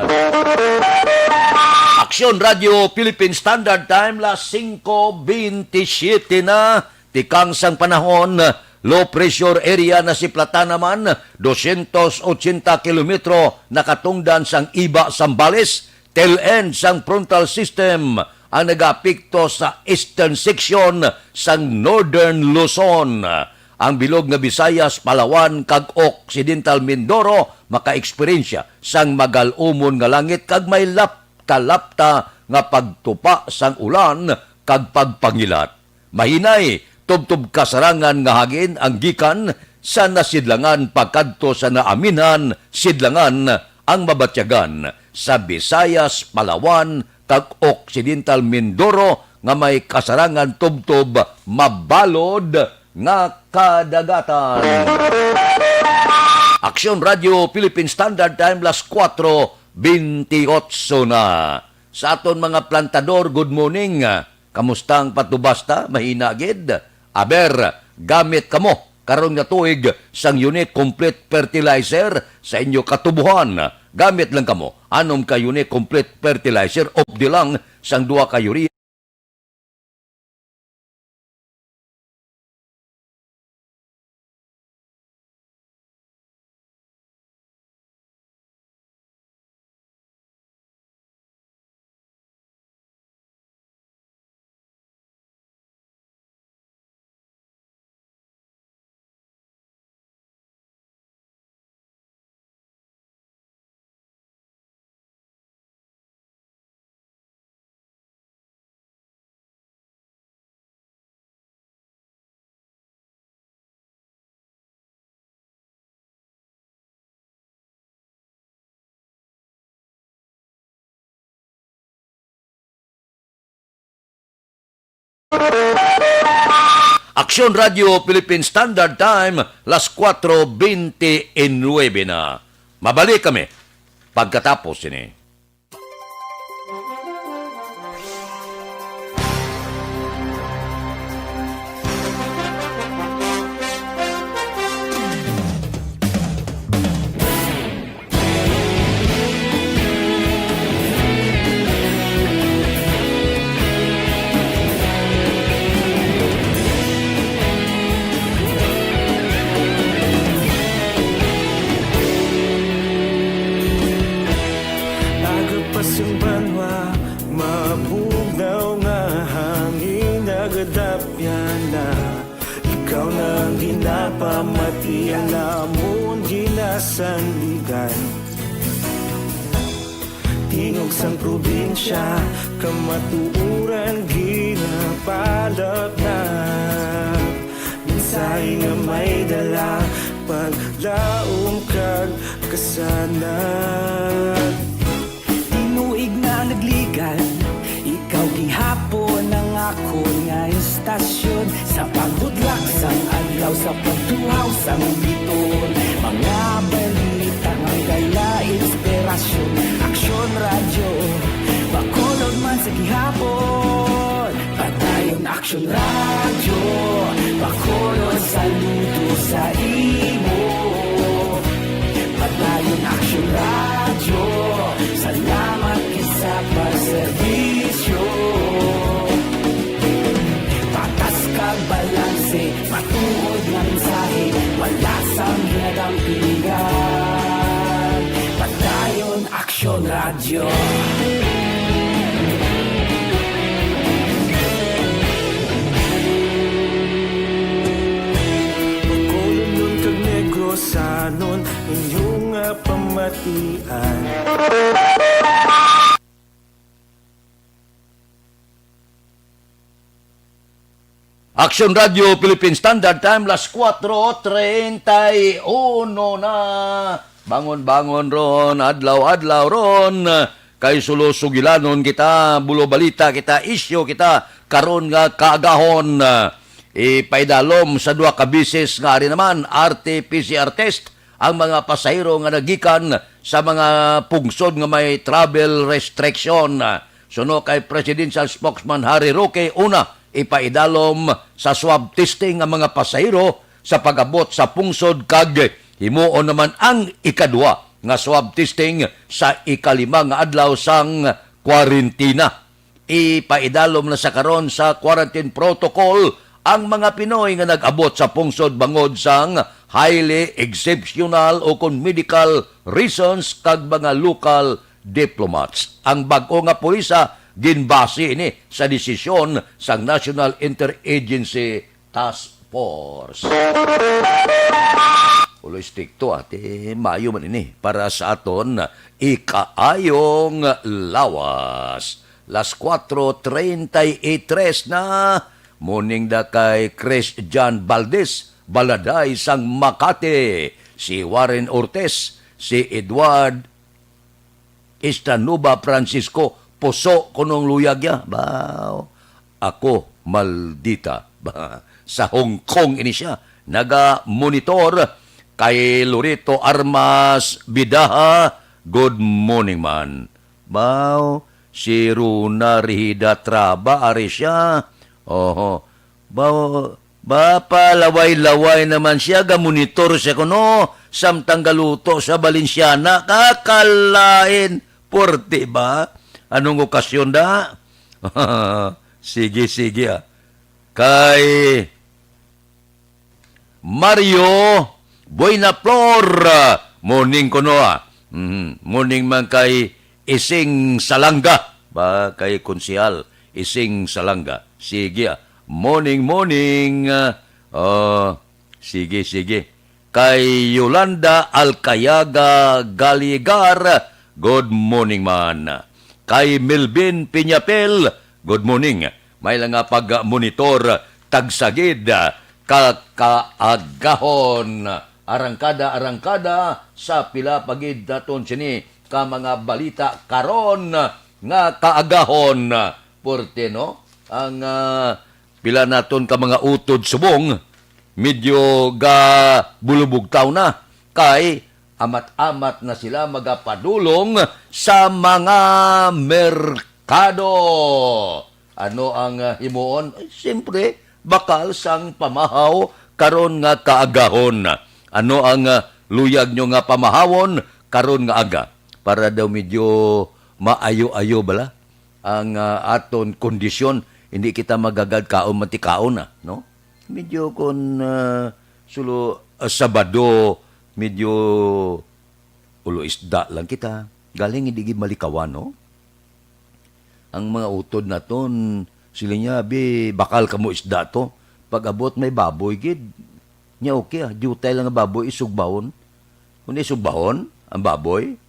Aksyon Radio Philippine Standard Time, las singko bintisiete na. Tikang sang panahon, low pressure area na si Plata naman, dosyentos ochenta kilometro nakatungdan sang Iba, Zambales, tail end sang frontal system ang nagaapekto sa eastern section sang Northern Luzon. Ang bilog nga Visayas, Palawan, kag Occidental Mindoro makaeksperyensya sang magal-umon nga langit kag may lapta-lapta nga pagtupa sang ulan kag pagpangilat. Mahinay, tubtob kasarangan nga hangin ang gikan sa nasidlangan pakadto sa naaminhan sidlangan ang mabatyagan sa Visayas, Palawan, kag Occidental Mindoro nga may kasarangan tubtob mabalod nga kadagatan. Aksyon Radio Philippine Standard Time, las kuwatro bentiocho na. Sa aton mga plantador, good morning. Kamusta ang patubasta? Mahina gid? Aber, gamit kamo karon nga tuig sang Unique Complete Fertilizer sa inyo katubuhan. Gamit lang kamo. Anom ka Unique Complete Fertilizer, updi lang sang duha ka urea. Aksyon Radio Philippine Standard Time, las kuwatro bente y nuebe na. Mabalik kami pagkatapos sini. Aga pa sing banwa, mabugnaw nga hangin nagadapyan na. Ikaw na ang ginapamati, ang amon ginasandigan. Tingog sang probinsya, kamatuoran ginapalapnat. Mensahe nga may dala, paglaom kag kasanag. Tinuig na nagligan, ikaw gihapon ang akon nga istasyon. Sa pagbudlak sang adlaw, sa pagtuhaw sang biton, mga balita nga dala inspirasyon. Aksyon Radyo, Bacolod man sa gihapon. Padayon Aksyon Radyo, Bacolod, saludo sa imo. Padayon Aksyon Radyo, salamat gid sa pagserbisyo. Patas kag balanse, matuod nga mensahe, wala sang ginadampingan. Padayon Aksyon Radyo. Bacolodnon kag Negrosanon, inyo nga pamatian. Aksyon Radio Philippine Standard Time, las kuwatro treinta y uno na. Bangon-bangon ron, adlaw-adlaw ron. Kay sulo sugilanon kita, bulo balita kita, isyu kita, karon nga kaagahon. Ipaidalom sa duha ka beses nga ari naman, R T P C R test ang mga pasahero nga nagikan sa mga pungsod nga may travel restriction. Suno kay Presidential Spokesman Harry Roque, una, ipaidalom sa swab testing ang mga pasahero sa pag-abot sa pungsod kag himuon naman ang ikaduha nga swab testing sa ikalima nga adlaw sang kwarentina. Ipaidalom na sa karon sa quarantine protocol ang mga Pinoy nga nag-abot sa pungsod bangod sang highly exceptional o kon medical reasons kag mga local diplomats. Ang bag-o nga pulisa ginbase ini sa desisyon sang National Interagency Task Ors. Ulo estrikto, ate, maayo man ini para sa aton ikaayong lawas. Las cuatro treinta y tres na, morning da kay Chris John Valdez, Baladay sang Makati, si Warren Ortiz, si Edward Estanova Francisco, puso kunong luyag niya. Baw, ako, maldita. Ba, sa Hong Kong ini siya. Naga-monitor kay Loreto Armas Bidaha. Good morning, man. Baw, si Runa Rihida Traba, ari siya. Oho. Baw, ba, palaway-laway naman siya, gamonitor siya kuno, samtang galuto sa Balenciana, kakalain, puwerte ba? Anong okasyon da? Sige, sige, ah. Kay Mario Buenaflor, ah, morning kuno, ah. Mhm, morning man kay Ising Salanga, ba, kay Konsehal Ising Salanga. Sige, ah. Morning, morning, ah. Oh, sige, sige. Kay Yolanda Alcayaga Galigar, good morning man. Kay Melvin Piñapel, good morning. May lang nga pag-monitor, tagsagid, ka kaagahon. Arangkada, arangkada, sa pila pa gid naton sini ka mga balita karon nga kaagahon. Puwerte, no? Ang, ah, pila naton ka mga utod subong, medyo gabulubugtaw na, kay amat-amat na sila magapadulong sa mga merkado. Ano ang, ah, himuon? Ay, siyempre, bakal sang pamahaw karon nga kaagahon. Ano ang, ah, luyag nyo nga pamahawon karon nga aga? Para daw medyo maayo-ayo bala ang, ah, aton kondisyon. Hindi kita magagad kaon man ti kaon, ah, no? Medyo kon, ah, sulo, ah, Sabado, medyo ulo isda lang kita. Galing hindi gid malikawan, no? Ang mga utod naton, sila niya, "Bi, bakal kamo isda to." Pag-abot may baboy gid. Nya okay, ah, diutay lang ang baboy, isugbahon. Kung isugbahon ang baboy,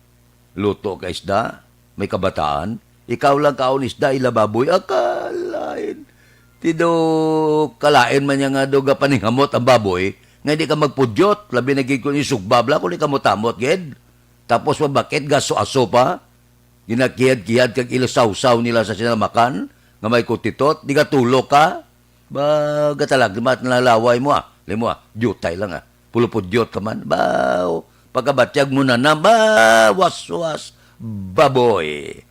luto ka isda, may kabataan, ikaw lang kaon isda, ila baboy, akalain. Ti do kalain man niya nga do gapaninghamot ang baboy, nga di ka magpudyot, labi na gid kung isugba bala, kung di ka mutamot gid. Tapos mabakit, gaso-aso pa. Ginakihad-kihad kag ilasawsaw nila sa sinamakan nga may kutitot, di ka tulok ka. Ba, gatalagmat na laway mo, ah. Limo, ah. Diutay lang, ah. Pulupudyot ka man. Ba, pagkabatyag mo na na, ba, waswas, baboy.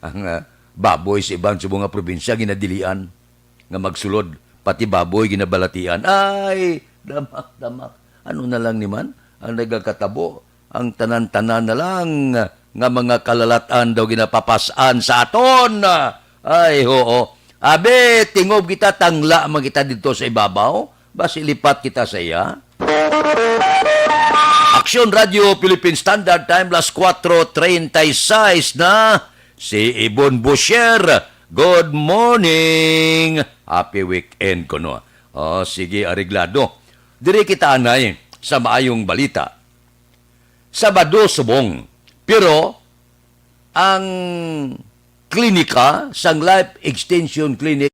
Ang, ah, baboy sa iban sa mga probinsya ginadilian nga magsulod, pati baboy ginabalatian. Ay, damak, damak. Ano na lang ni man ang nagakatabo? Ang tanan-tanan na lang nga mga kalalat-an daw ginapapas-an sa aton. Ay, oo. Abi, tingob kita, tangla man kita didto sa ibabaw. Basi lipat kita sa iya. Aksyon Radio Philippine Standard Time, las cuatro treinta y seis na. Si Ibon Bosher, good morning. Happy weekend kuno. Oh, sige, areglado. Diri kita anay sa maayong balita. Sabado subong. Pero ang klinika sang Life Extension Clinic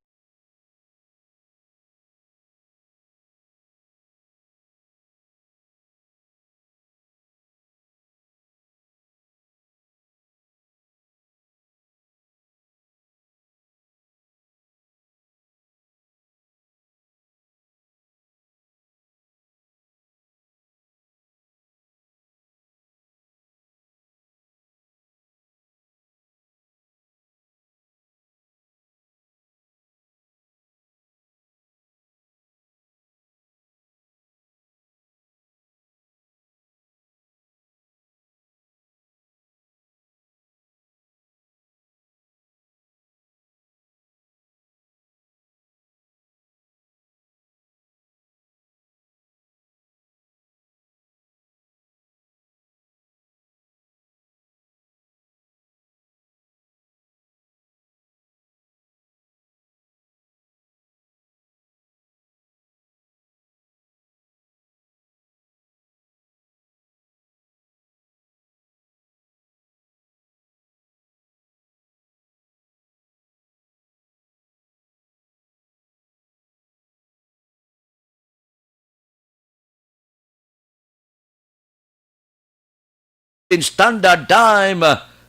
Standard Time,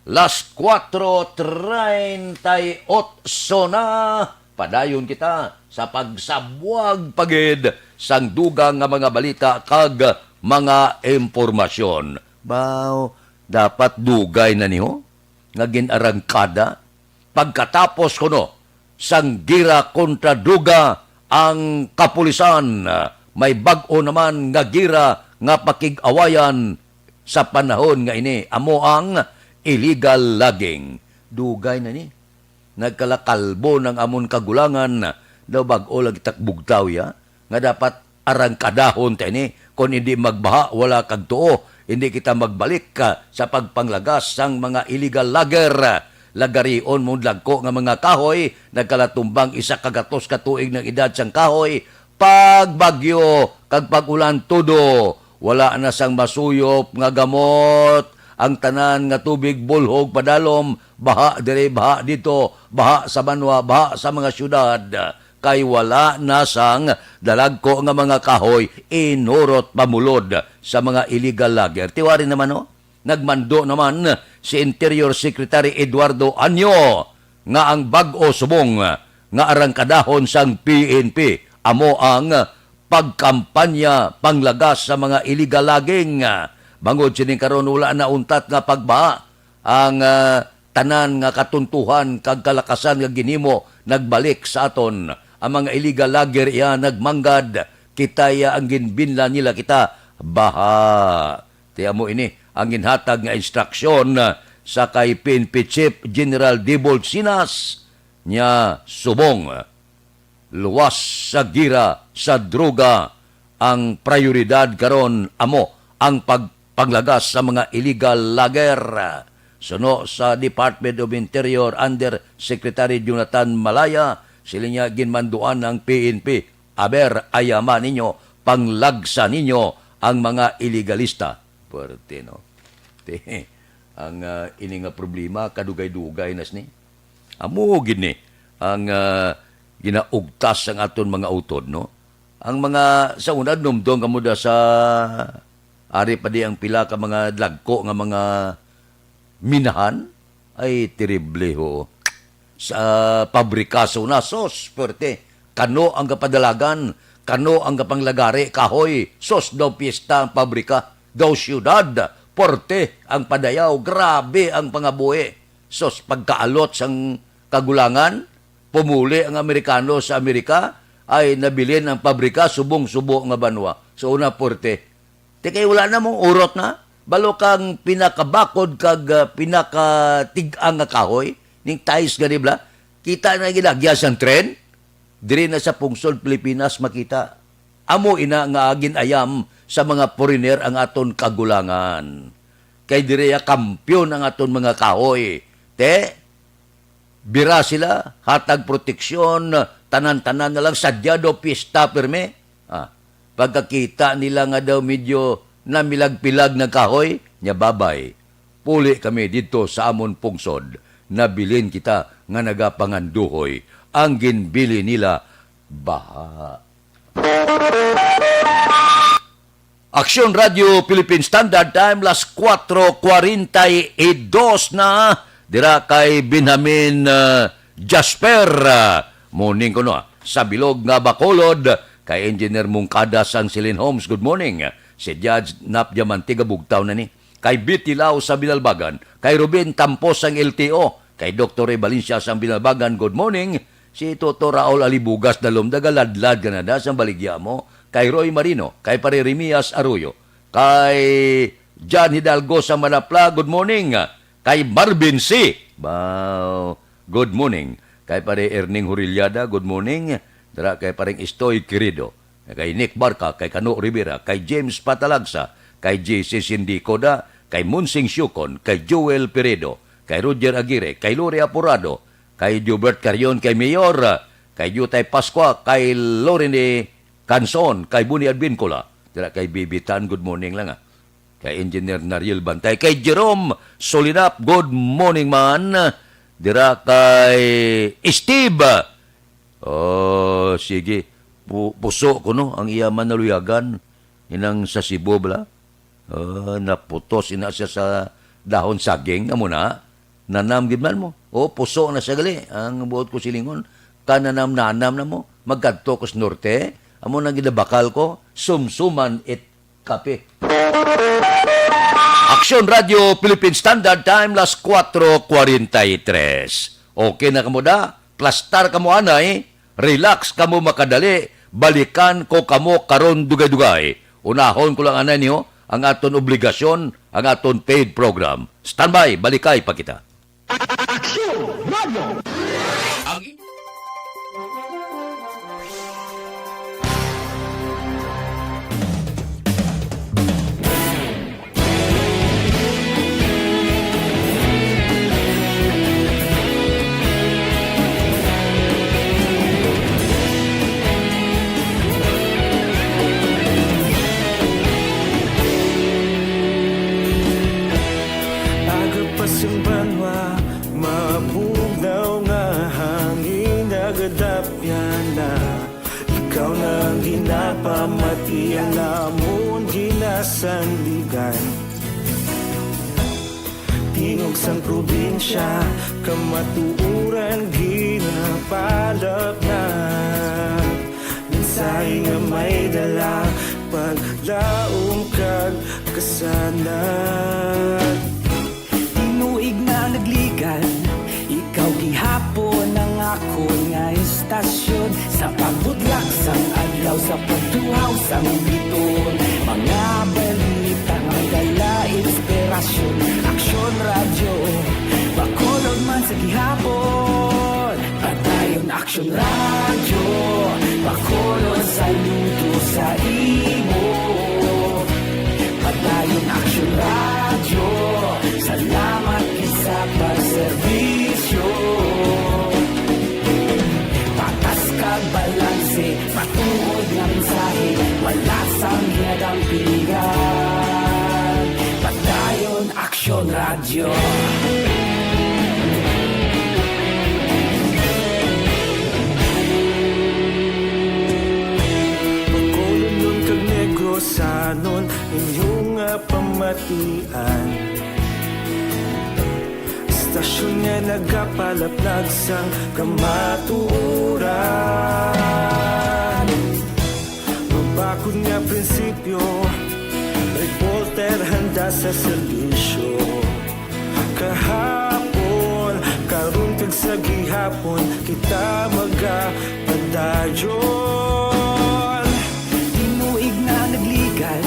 las kuwatro treinta y ocho na. Padayon kita sa pagsabwag pa gid sang dugang nga mga balita kag mga impormasyon. Baw, dapat dugay na ni, ho, nga gin-arangkada pagkatapos kuno sang gira kontra druga ang kapulisan. May bag-o naman nga gira nga pakig-awayan sa panahon nga ini, amo ang illegal logging. Dugay na ni. Nagkalakalbo ng amon kagulangan, daw bag-o lang kita bugtaw, ya, nga dapat arangkadahon ta ini. Kon hindi magbaha, wala kag tuo. Hindi kita magbalik, ah, sa pagpanglagas sang mga illegal logger. Lagarion mong dagko nga mga kahoy, nagkalatumbang isa ka gatos ka tuig ng edad sang kahoy, pag bagyo kag pag-ulan tudo, wala na sang masuyop nga gamot. Ang tanan nga tubig bulhog padalom, baha diri, baha dito, baha sa banwa, baha sa mga syudad. Kay wala na sang dalagko nga mga kahoy inurot pamulod sa mga illegal logger. Tiwari naman, no? Nagmando naman si Interior Secretary Eduardo Anyo nga ang bag-o subong nga arangkadahon sang P N P amo ang pagkampanya panglagas sa mga illegal logging. Bangod sining karon, wala na untat nga pagbaha ang, ah, tanan nga katuntuhan kag kalakasan nga ginhimo nagbalik sa aton. Ang mga illegal logger iya nagmanggad, kita iya ang ginbinla nila kita. Baha. Ti amo ini ang ginhatag nga instruksyon, ah, sa kay P N P Chief General Dibold Sinas niya subong. Luwas sa gira sa droga, ang prayoridad karon amo ang pagpanglagas sa mga illegal logger. Suno sa Department of Interior Undersecretary Jonathan Malaya, sila niya ginmanduan ang P N P, "Aber, ayaman ninyo, panglagsa ninyo ang mga ilegalista." Puwerte, no? Te, ang, ah, ini nga problema, kadugay-dugay na sini. Amo gid ni ang, ah, ginaugtas sang aton mga utod, no? Ang mga, sa una, dumdom kamo da sa ari pa di ang pila ka mga dagko nga mga minahan. Ay, terrible, ho. Sa pabrika, sa una, sos, puwerte. Kano ang kapadalagan, kano ang kapanglagari, kahoy, sos, daw pista ang pabrika, daw siyudad, puwerte ang padayaw, grabe ang pangabuhi. Sos, pagkaalot sang kagulangan, pumuli ang Amerikano sa Amerika, ay nabilin ang pabrika subong subo nga banwa. Sa una, puwerte. Ti kay wala na mo, urot na. Balo kang pinakabakod kag, ah, pinakatig-ang nga kahoy, ning tais nga nibla. Kita na ginagya sang tren. Diri na sa pungsod Pilipinas makita. Amo ina nga gin-ayam sa mga foreigner ang aton kagulangan. Kay diri ya kampiyon ang aton mga kahoy. Te, bira sila, hatag proteksyon, tanan-tanan na lang, sadyado, pista, pirmi. Ah, pagkakita nila nga daw medyo namilag-pilag na kahoy, nya babay. Puli kami didto sa amon pungsod. Nabilin kita nga nagapanganduhoy. Ang ginbili nila, baha. Aksyon Radio Philippine Standard Time, las kuwatro kwarenta y dos na, dira kay Benjamin, uh, Jasper. Uh, morning ko, no, ah. Sa bilog nga Bacolod, kay Engineer Mungkada sang Silin Homes, good morning. Si Judge Nap Diamante, gabugtaw na ni. Kay Betty Lau sa Binalbagan, kay Ruben Tampos sang L T O, kay Doktor Ray Valencia sang Binalbagan, good morning. Si Toto Raul Alibugas, dalom, nagaladlad ka na da sang baligya mo. Kay Roy Marino, kay Pare Remias Arroyo, kay John Hidalgo sa Manapla, good morning. Kay Marvin C. Wow, good morning. Kay Pare Erning Hurillada, good morning. Dara kay Pareng Estoy Querido, kay Nick Barca, kay Kano Rivera, kay James Patalagsa, kay J C Sindicoda, kay Munsing Siukon, kay Joel Peredo, kay Roger Aguirre, kay Lori Aporado, kay Jubert Carion, kay Mayor, kay Jutay Pascua, kay Lorene Canson, kay Buni Advincula. Dira kay Bibitan, good morning lang, ah. Kay Engineer Nariel Bantay, kay Jerome Solinap, good morning man. Dira kay Steve. Oh, sige. Pu-, puso ko, no, ang iya man naluyagan. Inang sa Cebu, bala. Ah, naputos ina siya sa dahon saging, amo na. Nanam gid man mo. O, puso na siya gali. Ang buot ko silingon, kananam-nanam na mo. Magkadto ko sa norte, amo na ginabakal ko, sumsuman it kape. Aksyon Radio Philippine Standard Time, las cuatro cuarenta y tres. Okay na kamo da? Plastar kamo anay? Relax kamo makadali. Balikan ko kamo karon dugay-dugay. Unahon ko lang anay niyo ang aton obligasyon, ang aton paid program. Standby, balikay pa kita. Aksyon Radio. Ang Aga pa sing banwa, mabugnaw nga hangin nagadapyan na. Ikaw na ang ginapamati, ang amon ginasandigan. Tingog sang probinsya, kamatuoran ginapalapnag. Mensahe nga may dala, paglaom kag kasanag. Tinuig na nagligan, ikaw gihapon ang akon nga istasyon. Sa pagbutlak sang adlaw, sa pagtuhaw sang biton, mga balita nga may dala inspirasyon. Aksyon Radyo, Bacolod man sa gihapon. Padayon Aksyon Radyo, Bacolod, saludo sa imo. Padayon Aksyon Radyo, salamat gid sa pagserbisyo. Patas kag balanse, matuod nga mensahe, wala sang ginadampigan. Padayon Aksyon Radyo. Bacolodnon kag Negrosanon, inyo nga pamatian. Istasyon nga nagapalaplag sang kamatuoran. Mabakod nga prinsipyo, reporter handa sa serbisyo. Kahapon, karon kag sa gihapon, kita magapadayon. Tinuig na nagligan,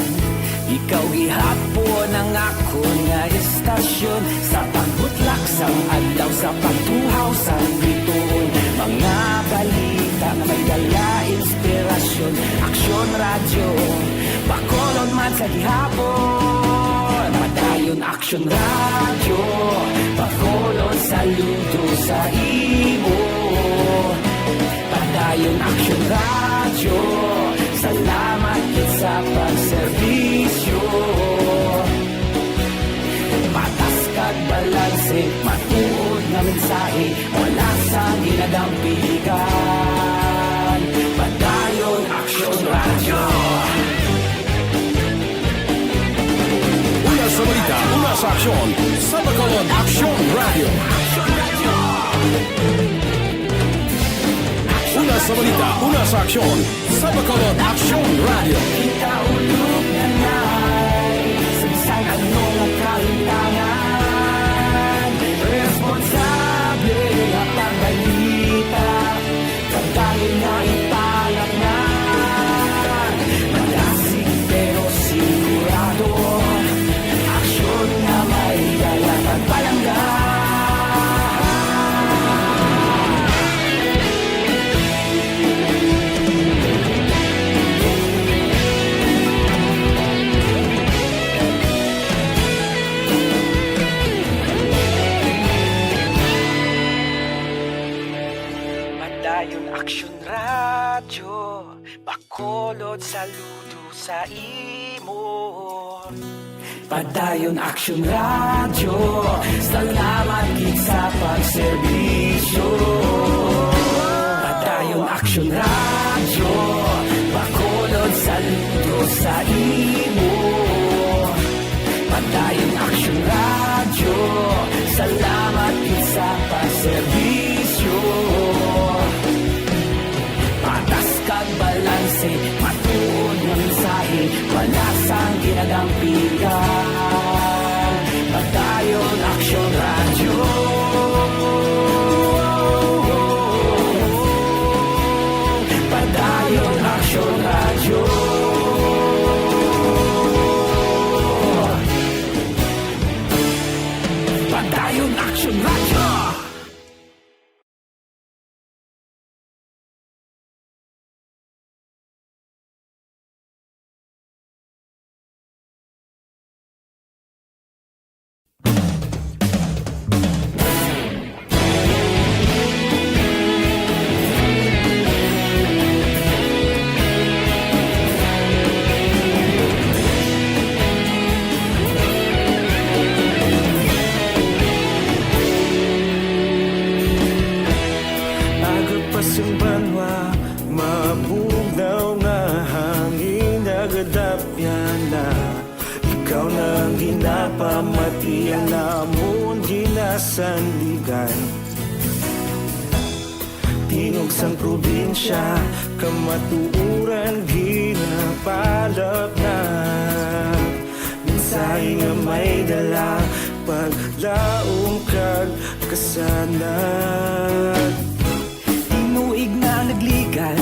ikaw gihapon ang akon nga istasyon. Sa pagbutlak sang adlaw, sa pagtuhaw sang bituon, mga balita nga may dala inspirasyon. Aksyon Radyo, Bacolod man sa gihapon. Padayon Aksyon Radyo, Bacolod, saludo sa imo. Padayon Aksyon Radyo, salamat gid sa pagserbisyo. Patas kag balanse, matuod nga mensahe, wala sang ginadampigan. Padayon Aksyon Radyo. Una sa balita, una sa aksyon, sa Bacolod Aksyon Radyo. Una sa balita, una sa aksyon, sa Bacolod Aksyon Radyo. Kita ulog na nay, sa bisan ano nga kahintangan, responsable nga pagbalita. Kadali nga ipalapngan, madasig pero sigurado, aksyon nga may dala kag palangga. Padayon Aksyon Radyo, Bacolod, saludo sa imo. Padayon Aksyon Radyo, salamat gid sa pagserbisyo. Padayon Aksyon Radyo, Bacolod, saludo sa imo. Salamat gid sa pagserbisyo. Patas kag balanse, matuod nga mensahe, wala sang ginadampigan. Padayon Aksyon Radyo. Padayon Aksyon Radyo. Padayon Aksyon Radyo. Aga pa sing banwa, mabugnaw nga hangin nagadapyan na. Ikaw na ang ginapamatian namon ginasandigan. Tingog sang probinsya, kamatuoran ginapalapnag. Mensahe nga may dala, paglaom kag kasanag. Tinuig na nagligan,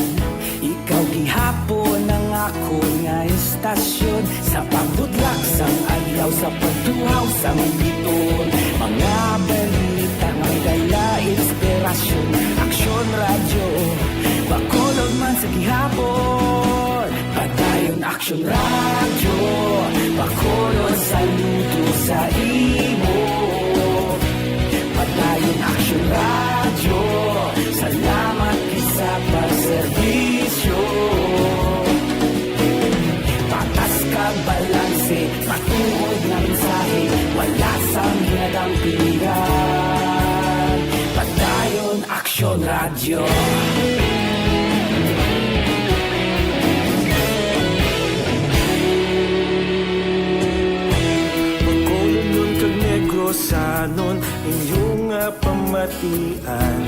ikaw gihapon ang akon nga istasyon. Sa pagbutlak sang adlaw, sa pagtuhaw sang biton, mga balita nga may dala inspirasyon. Aksyon Radyo, Bacolod man sa gihapon. Padayon Aksyon Radyo, Bacolod, saludo sa imo. Padayon Aksyon Radyo, salamat gid sa pagserbisyo. Patas kag balanse, matuod nga mensahe, wala sang ginadampigan. Padayon Aksyon Radyo. Bacolodnon kag Negrosanon, inyo nga pamatian.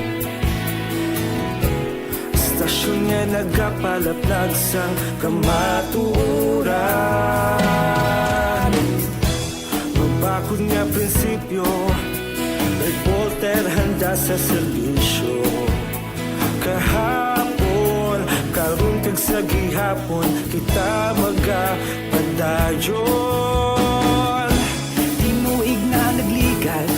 Istasyon nga nagapalaplag sang kamatuoran. Mabakod nga prinsipyo, reporter handa sa serbisyo. Kahapon, karon kag sa gihapon, kita magapadayon. Tinuig na nagligan,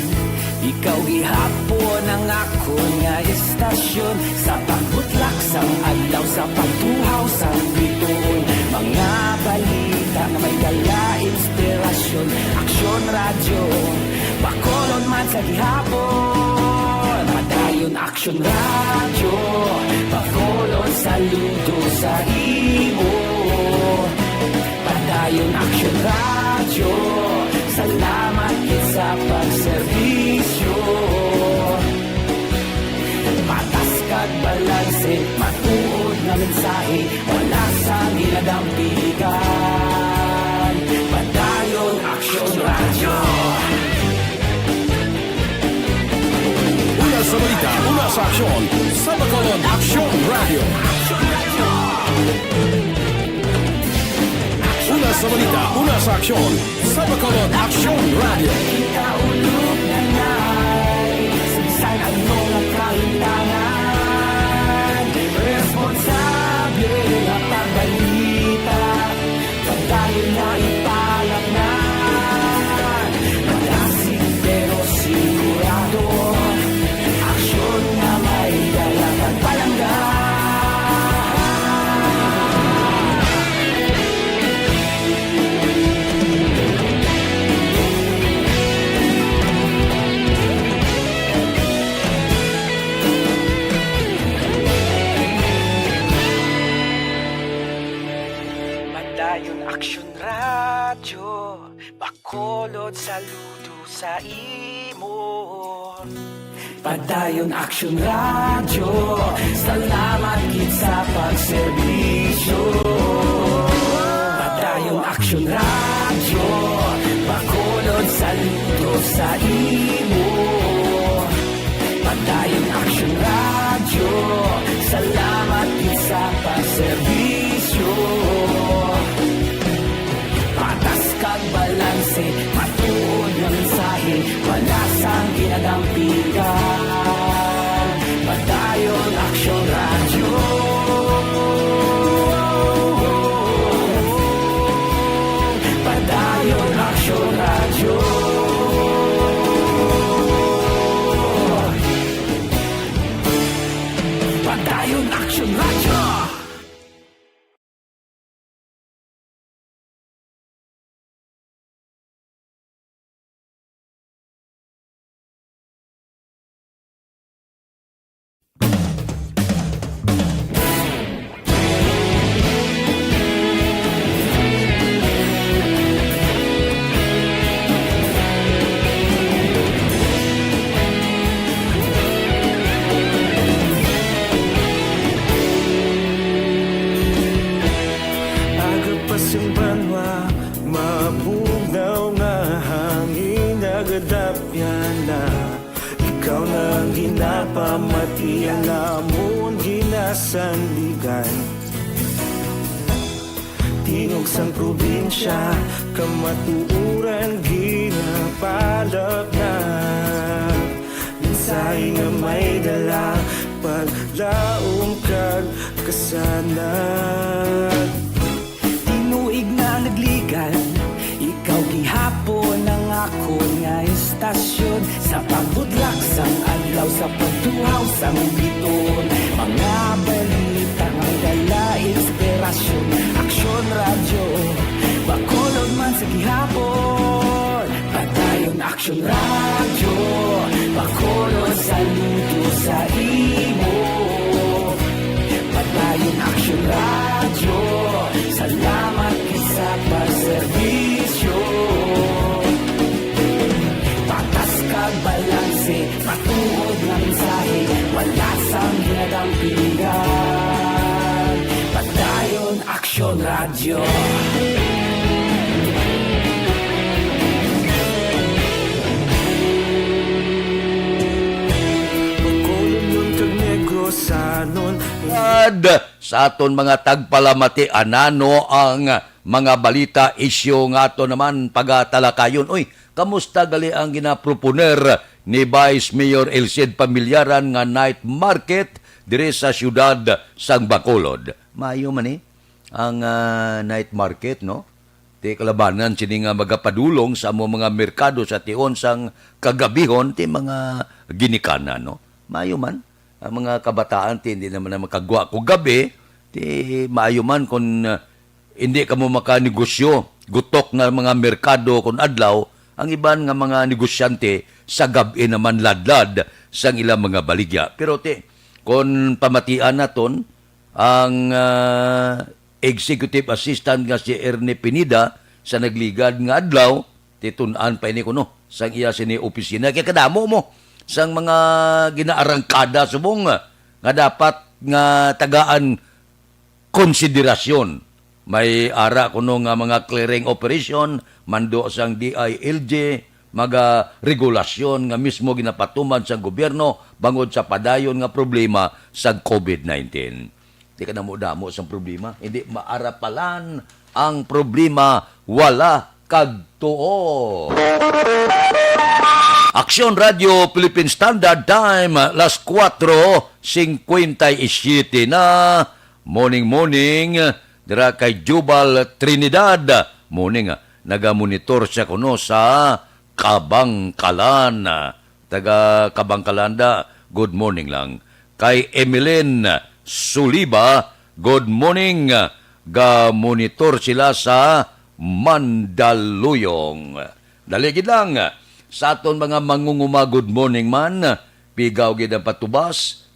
ikaw gihapon ang akon nga istasyon. Sa pagbutlak sang adlaw, sa pagtuhaw sang bituon, mga balita nga may dala inspirasyon. Aksyon Radyo, Bacolod man sa gihapon. Padayon Aksyon Radyo, Bacolod, saludo sa imo. Padayon Aksyon Radyo, salamat gid sa pagserbisyo. Patas kag balanse, matuod nga mensahe, wala sang ginadampigan. Padayon Aksyon Radyo. Una sa balita, una sa aksyon, sa Bacolod Aksyon Radyo. Una sa balita, una sa aksyon, sa Bacolod Aksyon Radyo. Kita ulog na nay, sa bisan ano nga kahitangan, responsable nga pagbalita. Padayon na ipalapnan, malasig pero sigurado. Aksyon nga may dala kag palangga. Padayon Aksyon Radyo, Bacolod, saludo sa imo. Padayon Aksyon Radyo, salamat gid sa pagserbisyo. Padayon Aksyon Radyo, Bacolod, saludo sa Radyo. Padayon Aksyon Radyo. Aga pa sing banwa, mabugnaw nga hangin, nagadapyan na. Ikaw na ang ginapamati, ang amon ginasandigan. Tingog sang probinsya, kamatuoran ginapalapnag. Mensahe nga may dala, paglaom kag kasanag. Tinuig na nagligan, ikaw gihapon ang akon nga istasyon. Sa pagbudlak sang adlaw, sa pagtuhaw sang biton, mga balita nga dala inspirasyon. Aksyon Radyo, Bacolod man sa gihapon. Padayon Aksyon Radyo, Bacolod, saludo sa imo. Padayon Aksyon Radyo, salamat gid sa pagserbisyo. Patas kag balanse, matuod nga mensahe, wala sang ginadampingan. Padayon Aksyon Radyo. Bacolod kag Negrosanon. Ad, sa aton mga tagpalamati, anano ang mga balita, isyu nga ato naman pagatalakayon? Uy, kamusta gali ang ginaproponer ni Vice Mayor El Cid Pamillaran nga night market diri sa siyudad sang Bacolod? Maayo man ni ang, ah, night market, no? Ti kalabanan sini nga magapadulong sa amo mga merkado sa tion sang kagabihon, ti mga ginikanan, no? Maayo man, ang mga kabataan, ti hindi naman na makagwa ko gabi, ti maayo man kung, ah, hindi kamo makanegosyo, gutok na mga merkado kung adlaw, ang iban nga mga negosyante sa gab-i naman ladlad sang ilang mga baligya. Pero ti, kung pamatian naton, ang, ah, executive assistant nga si Ernie Pineda sa nagligad nga adlaw, titun-an pa ini kuno sang iya sini opisina. Kay kadamo mo sang mga ginaarangkada subong, ah, nga dapat nga tagaan konsiderasyon. May ara kuno nga mga clearing operation, mando sang D I L G, mga regulasyon nga mismo ginapatuman sang gobyerno bangod sa padayon nga problema sang covid nineteen. Di ka damo-damo sang problema. Hindi maarapalan ang problema, wala kag tuo. Aksyon Radio Philippine Standard Time, las cuatro cincuenta y siete na. Morning, morning. Dira kay Jubal Trinidad. Morning, ah. Nagamonitor siya kuno sa Kabangkalan. Taga Kabangkalan da, good morning lang. Kay Emeline Suliba, good morning. Ga-monitor sila sa Mandaluyong. Dali gid lang. Sa aton mga mangunguma, good morning man. Pigaw gid ang patubas.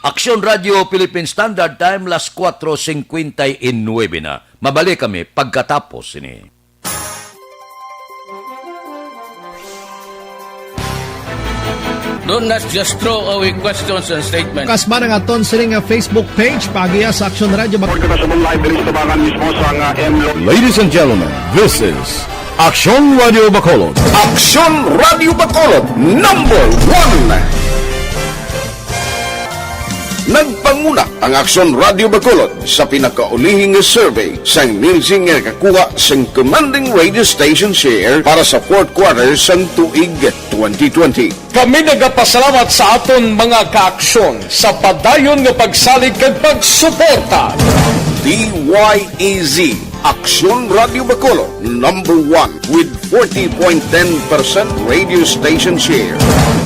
Aksyon Radio Philippine Standard Time, las cuatro cincuenta y nueve na. Mabalik kami pagkatapos sini. Don't, let's just throw away questions and statements. Kasman ang aton sining nga Facebook page, paagiha sa Aksyon Radio Bacolod. Kita sa live diri sa tabangan mismo sa nga M Lo. Ladies and gentlemen, this is Aksyon Radio Bacolod. Aksyon Radio Bacolod, number one. Nagpanguna ang Aksyon Radio Bacolod sa pinakaulihing nga survey sang Nielsen nga nakakuha sang commanding radio station share para sa fourth quarter sang tuig twenty twenty. Kami nagapasalamat sa aton mga kaaksyon sa padayon nga pagsalig kag pagsuporta. D Y E Z, Aksyon Radio Bacolod, number one with forty point ten percent radio station share.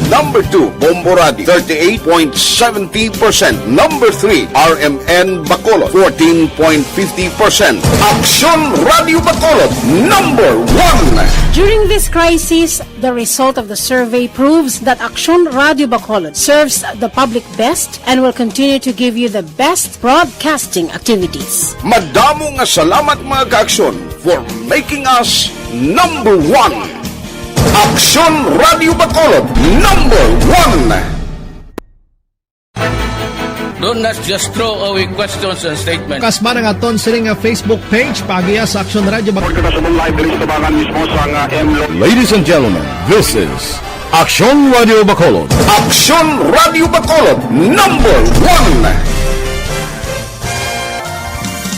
Number two, Bombo Radio, thirty-eight point seventy percent. Number three, R M N Bacolod, fourteen point fifty percent. Aksyon Radio Bacolod, number one. During this crisis, the result of the survey proves that Aksyon Radio Bacolod serves the public best and will continue to give you the best broadcasting activities. Madamo nga salamat, mga kaaksyon, for making us number one. Aksyon Radio Bacolod, number one. Don't, let's just throw away questions and statements. Kasman ang aton sining nga Facebook page, paagiha sa Aksyon Radio Bacolod. Kita sa live diri sa tabangan mismo sa nga M Lo. Ladies and gentlemen, this is Aksyon Radio Bacolod. Aksyon Radio Bacolod, number one.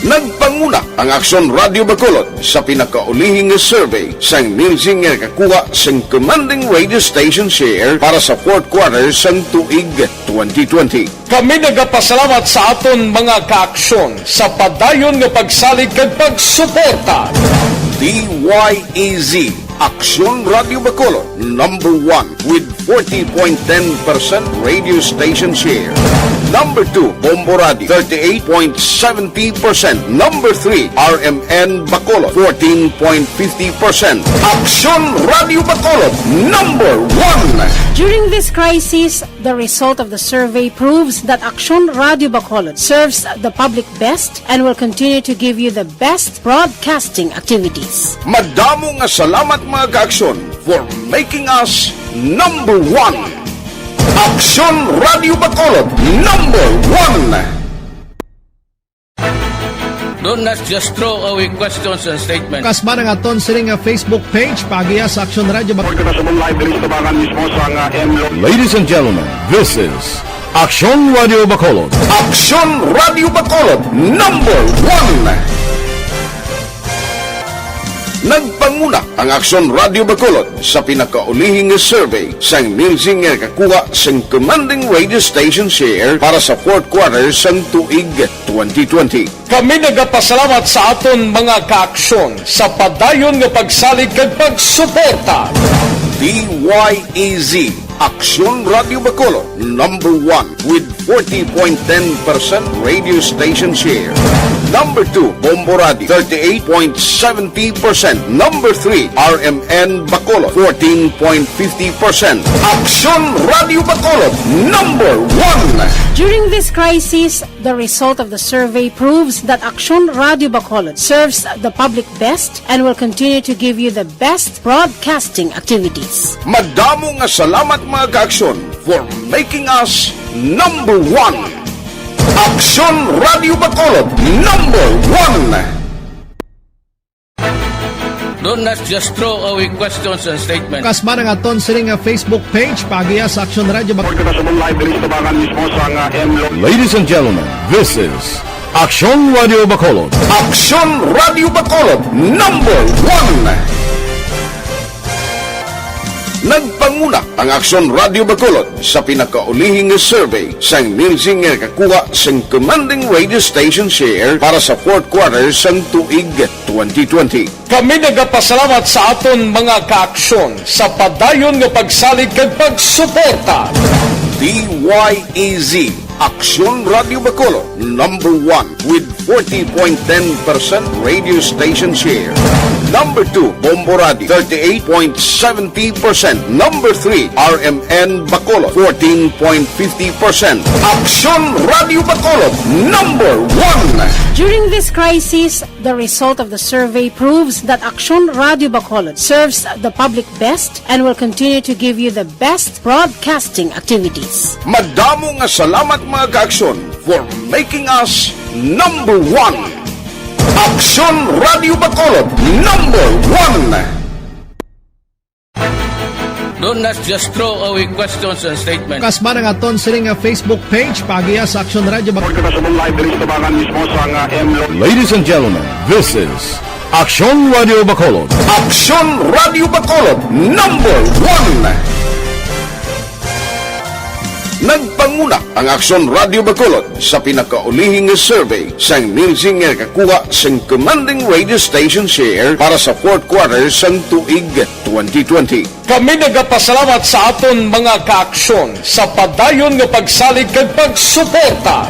Nagpanguna ang Aksyon Radio Bacolod sa pinakaulihing nga survey sang Nielsen nga nakakuha sang commanding radio station share para sa fourth quarter sang tuig twenty twenty. Kami nagapasalamat sa aton mga kaaksyon sa padayon nga pagsalig kag pagsuporta. D Y E Z, Aksyon Radio Bacolod, number one with forty point ten percent radio station share. Number two, Bombo Radio, thirty-eight point seventy percent. Number three, R M N Bacolod, fourteen point fifty percent. Aksyon Radio Bacolod, number one. During this crisis, the result of the survey proves that Aksyon Radio Bacolod serves the public best and will continue to give you the best broadcasting activities. Madamo nga salamat, mga kaaksyon, for making us number one. Aksyon Radio Bacolod, number one. Don't, let's just throw away questions and statements. Kasman ang aton sining nga Facebook page, paagiha sa Aksyon Radio Bacolod. Kita sa live diri sa tabangan mismo sa nga M Lo. Ladies and gentlemen, this is Aksyon Radio Bacolod. Aksyon Radio Bacolod, number one. Nagpanguna ang Aksyon Radio Bacolod sa pinakaulihing nga survey sang Nielsen nga nakakuha sang commanding radio station share para sa fourth quarter sang tuig twenty twenty. Kami nagapasalamat sa aton mga kaaksyon sa padayon nga pagsalig kag pagsuporta. D Y E Z, Aksyon Radio Bacolod, number one with forty point ten percent radio station share. Number two, Bombo Radio, thirty-eight point seventy percent. Number three, R M N Bacolod, fourteen point fifty percent. Aksyon Radio Bacolod, number one. During this crisis, the result of the survey proves that Aksyon Radio Bacolod serves the public best and will continue to give you the best broadcasting activities. Madamo nga salamat, mga kaaksyon, for making us number one. Aksyon Radio Bacolod, number one. Don't, let's just throw away questions and statements. Kasman ang aton sining nga Facebook page, paagiha sa Aksyon Radio Bacolod. Kita sa live diri sa tabangan mismo sa nga M Lo. Ladies and gentlemen, this is Aksyon Radio Bacolod. Aksyon Radio Bacolod, number one. Nagpanguna ang Aksyon Radio Bacolod sa pinakaulihing nga survey sang Nielsen nga nakakuha sang commanding radio station share para sa fourth quarter sang tuig twenty twenty. Kami nagapasalamat sa aton mga kaaksyon sa padayon nga pagsalig kag pagsuporta. D Y E Z, Aksyon Radio Bacolod, number one with forty point ten percent radio station share. Number two, Bombo Radio, thirty-eight point seventy percent. Number three, R M N Bacolod, fourteen point fifty percent. Aksyon Radio Bacolod, number one. During this crisis, the result of the survey proves that Aksyon Radio Bacolod serves the public best and will continue to give you the best broadcasting activities. Madamo nga salamat, mga ka-Aksyon, for making us number one. Aksyon Radio Bacolod, number one. Don't just throw away questions and statements. Kasman ang aton sining nga Facebook page, paagiha sa Aksyon Radio Bacolod. Kita sa live diri sa tabangan mismo sa nga M Lo- Ladies and gentlemen, this is Aksyon Radio Bacolod. Aksyon Radio Bacolod, number one. Nagpanguna ang Aksyon Radio Bacolod sa pinakaulihing nga survey sang Nielsen nga nakakuha sang commanding radio station share para sa fourth quarter sang tuig twenty twenty. Kami nagapasalamat sa aton mga ka-Aksyon sa padayon nga pagsalig kag pagsuporta.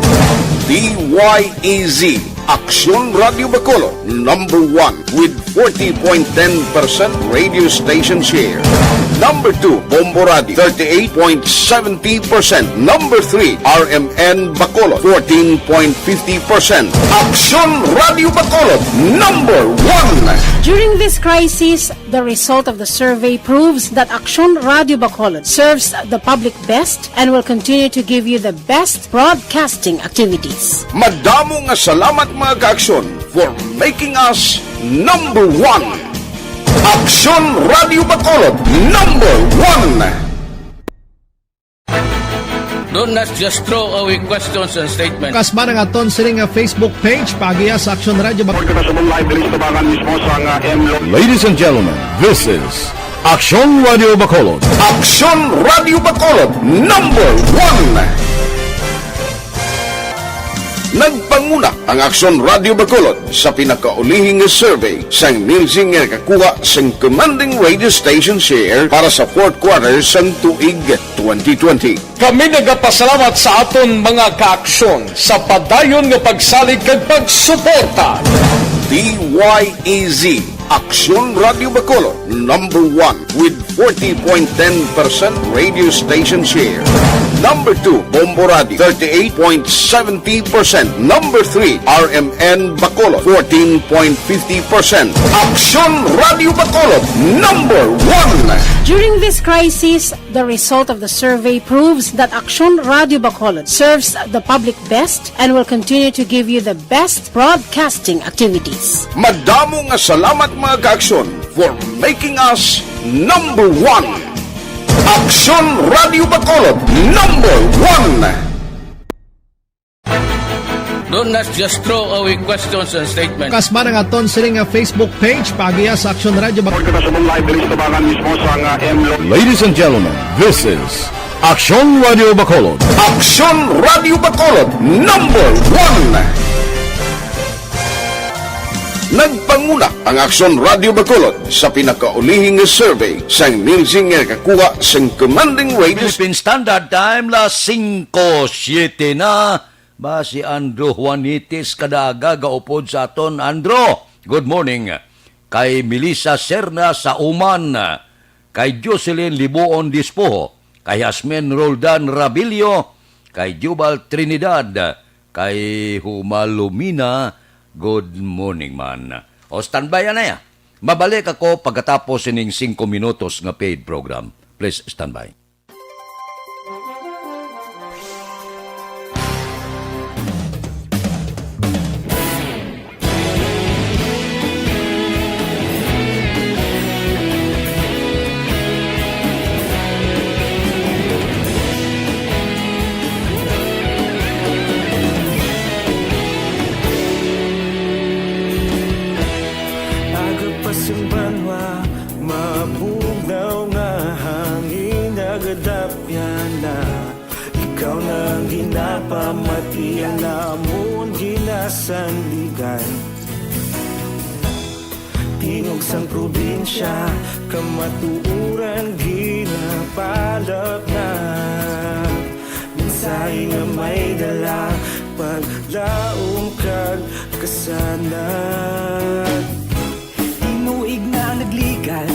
D Y E Z, Aksyon Radio Bacolod, number one with forty point ten percent radio station share. Number two, Bombo Radio, thirty-eight point seventy percent. Number three, R M N Bacolod, fourteen point fifty percent. Aksyon Radio Bacolod, number one. During this crisis, the result of the survey proves that Aksyon Radio Bacolod serves the public best and will continue to give you the best broadcasting activities. Madamo nga salamat, mga ka-Aksyon, for making us number one. Aksyon Radio Bacolod, number one. Don't just throw away questions and statements. Kasman ang aton sining nga Facebook page, paagiha sa Aksyon Radio Bacolod. Kita sa live diri sa tabangan mismo sa nga M Lo- Ladies and gentlemen, this is Aksyon Radio Bacolod. Aksyon Radio Bacolod, number one. Nagpanguna ang Aksyon Radio Bacolod sa pinakaulihing nga survey sang Nielsen nga nakakuha sang commanding radio station share para sa fourth quarter sang tuig twenty twenty. Kami nagapasalamat sa aton mga ka-Aksyon sa padayon nga pagsalig kag pagsuporta. D Y E Z, Aksyon Radio Bacolod, number one with forty point ten percent radio station share. Number two, Bombo Radio, thirty-eight point seventy percent. Number three, R M N Bacolod, fourteen point fifty percent. Aksyon Radio Bacolod, number one. During this crisis, the result of the survey proves that Aksyon Radio Bacolod serves the public best and will continue to give you the best broadcasting activities. Madamo nga salamat, mga ka-Aksyon, for making us number one. Aksyon Radio Bacolod, number one. Don't just throw away questions and statements. Kasman ang aton sining nga Facebook page, paagiha sa Aksyon Radio Bacolod. Kita sa live diri sa tabangan mismo sa nga M Lo- Ladies and gentlemen, this is Aksyon Radio Bacolod. Aksyon Radio Bacolod, number one. Nagpanguna ang Aksyon Radio Bacolod sa pinakaulihing nga survey sang Nielsen nga nakakuha sang commanding radio. Philippine Standard Time, las singko siete na. Ba, si Andrew Juanitis Kadaga gaupod sa aton. Andrew, good morning. Kay Melissa Serna sa Uman, kay Jocelyn Libuon Dispoho, kay Jasmine Roldan Rabilio, kay Jubal Trinidad, kay Humalumina, good morning man. O, standby, anay, ah. Mabalik ako pagkatapos sining singko minutos nga paid program. Please standby. Aga pa sing banwa, mabugnaw nga hangin, nagadapyan na. Ikaw na ang ginapamati, ang amon ginasandigan. Tingog sang probinsya, kamatuoran ginapalapnag. Mensahe nga may dala, paglaom kag Sana. Tinuig na ang nagligan,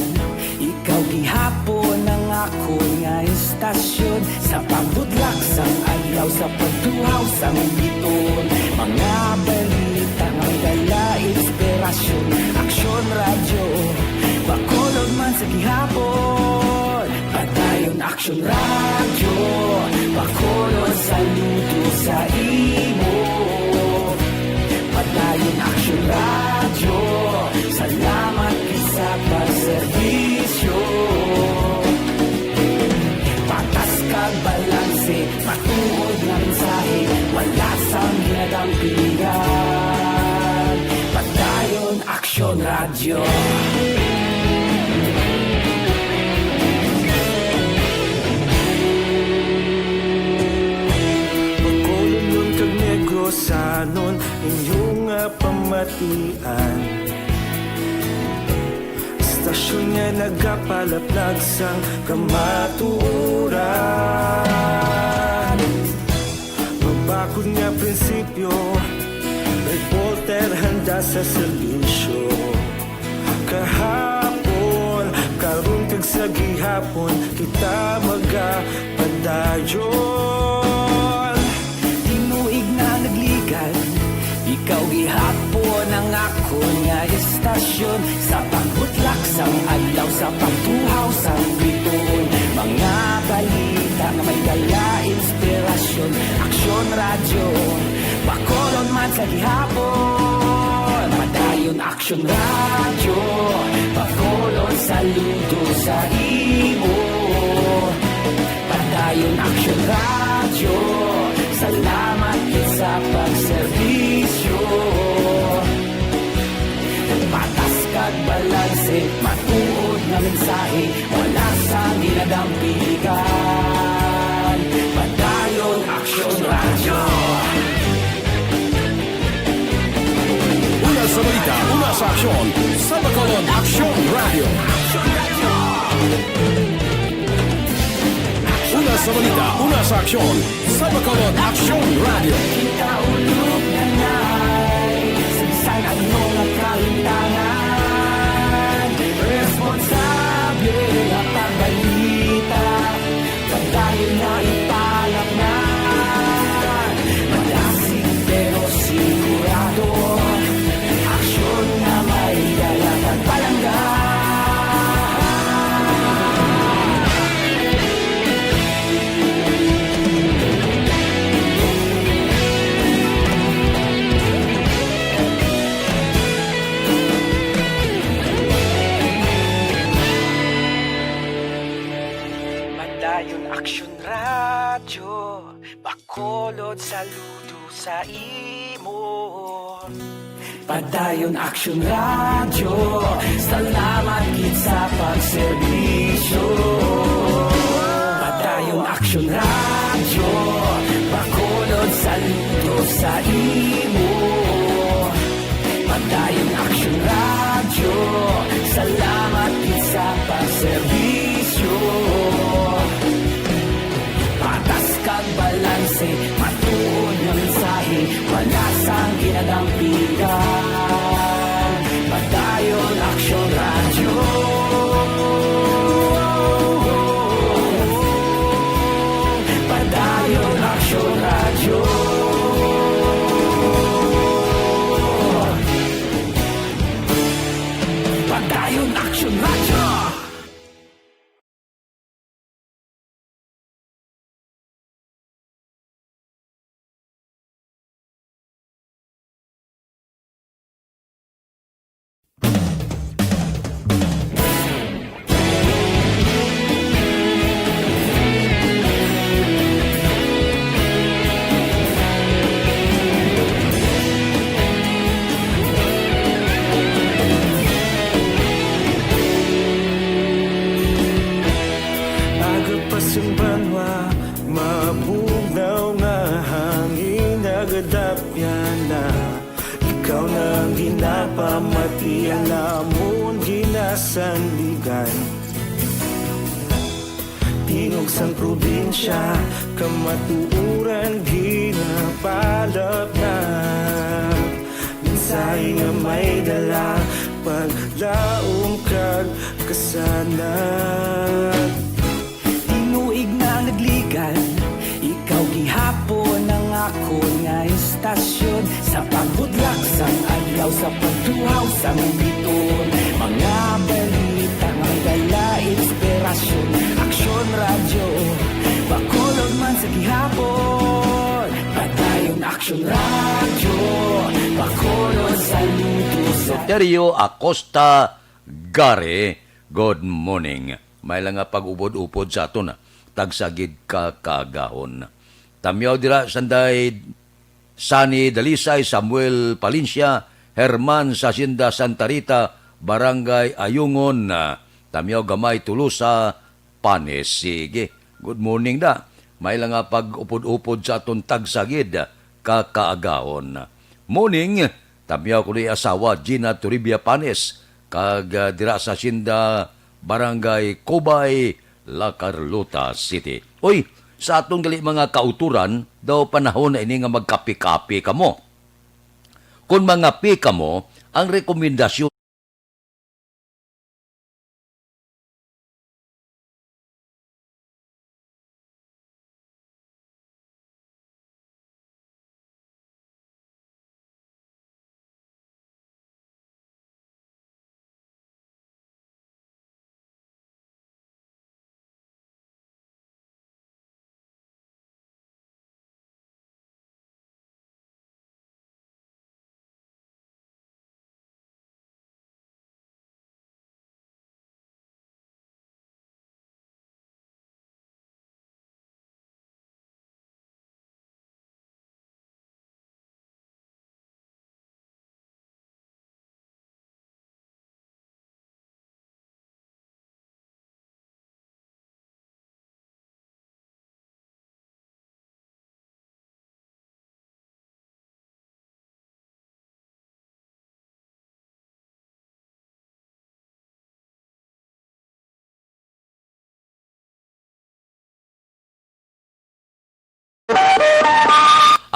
ikaw gihapon ang akon nga istasyon. Sa pagbudlak sang adlaw, sa pagtuhaw sang biton, mga balita nga may dala inspirasyon. Aksyon Radyo, Bacolod man sa gihapon. Padayon Aksyon Radyo, Bacolod, saludo sa imo. Padayon Aksyon Radyo, salamat gid sa pagserbisyo. Patas kag balanse, matuod nga mensahe, wala sang ginadampigan. Padayon Aksyon Radyo. Bacolodnon kag Negrosanon, inyo nga pamatian. Istasyon nga nagapalaplag sang kamatuoran. Mabakod nga prinsipyo, reporter handa sa serbisyo. Kahapon, karon kag sa gihapon, kita magapadayon. Tinuig na nagligan, ikaw gihapon ang akon nga istasyon. Sa pagbutlak sang adlaw, sa pagtuhaw sang bituon, mga balita nga may dala inspirasyon. Aksyon Radyo, Bacolod man sa gihapon. Padayon Aksyon Radyo, Bacolod, saludo sa imo. Padayon Aksyon Radyo, salamat gid sa pagserbisyo. Patas kag balanse, matuod nga mensahe, wala sang ginadampigan. Padayon Aksyon Radyo. Una sa balita, una sa aksyon, sa Bacolod Aksyon Radyo. Una sa balita, una sa aksyon, sa Bacolod Aksyon Radyo. Kita ulog na na'y sagsag ang mga kalintangan. Responsable nga pagbalita, padayon na ipalapnan. Malasig pero sigurado, aksyon nga may dala kag palangga. Padayon Aksyon Radyo, Bacolod, saludo sa imo. Padayon Aksyon Radyo, salamat gid sa pagserbisyo. Padayon Aksyon Radyo, Bacolod, saludo sa imo. Padayon Aksyon Radyo, salamat gid sa pagserbisyo. Patas kag balanse, matuod nga mensahe, wala sang ginadampigan. Padayon Aksyon Radyo. Padayon Aksyon Radyo. Padayon Aksyon Radyo. Aga pa sing banwa, mabugnaw nga hangin nagadapyan na. Ikaw na ang ginapamati, ang amon ginasandigan. Tingog sang probinsya, kamatuoran ginapalapnap. Say nga may dala, paglaom kag kasanag. Tinuig na nagligan, ikaw gihapon ang akon nga istasyon. Sa pagbudlak sang adlaw, sa pagduhaw sang biton, mga balita may dala inspirasyon. Aksyon Radyo Bacolod man sa gihapon. Padayon Aksyon Radyo Bacolod, saludo sa Loterio Acosta Gare, good morning. May lang nga pag-upod-upod sa aton, ah. Tagsa gid ka kaagahon. Tamyaw dira, Sanday, Sani Dalisay, Samuel Palencia, Herman sa Hacienda Santa Rita, Barangay Ayungon, ah. Tamyaw gamay, Tolosa, Panes. Sige. Good morning da. May lang nga pag-upod-upod sa aton tagsa gid ka kaagahon. Morning, tamyaw ko ni asawa Gina Toribia Panes, kag, ah, dira sa Hacienda, Barangay Cubay, La Carlota City. Uy, sa aton gali mga kauturan, daw panahon na ini nga magkape-kape kamo. Kung mangape kamo, ang rekomendasyon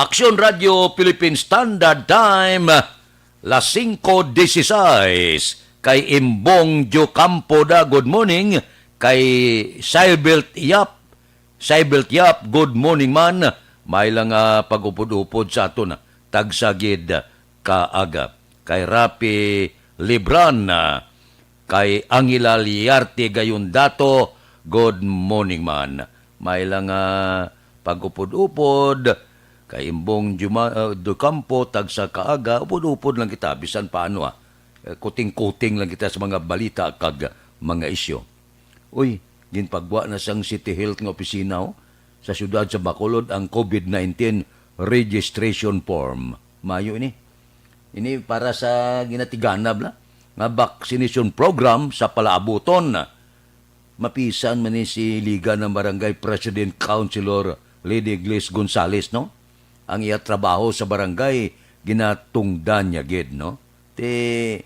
Aksyon Radyo Philippine Standard Time, las singko dieciséis. Kay Imbong Diocampo da, good morning. Kay Saibelt Yap, Saibelt Yap, good morning man. May lang, ah, pag-upod-upod sa aton, ah. Tagsa gid kaaga. Kay Rapi Libran, ah, kay Angela Liarte Gayondato, good morning man. May lang, ah, pag-upod-upod, kay Imbong Juma-, ah, Docampo, tagsa kaaga, upod-upod lang kita, bisan paano, ah. Eh, kuting-kuting lang kita sa mga balita kag mga isyu. Uy, ginpagwa na sang City Health nga opisina, oh, sa siyudad sa Bacolod ang covid nineteen registration form. Mayo ini. Ini para sa ginatiganab na nga vaccination program sa palaabuton. Mapisan man ni si Liga ng Barangay President Councilor Lady Glis Gonzales, no? Ang iya trabaho sa barangay ginatungdan niya gid, no? Ti,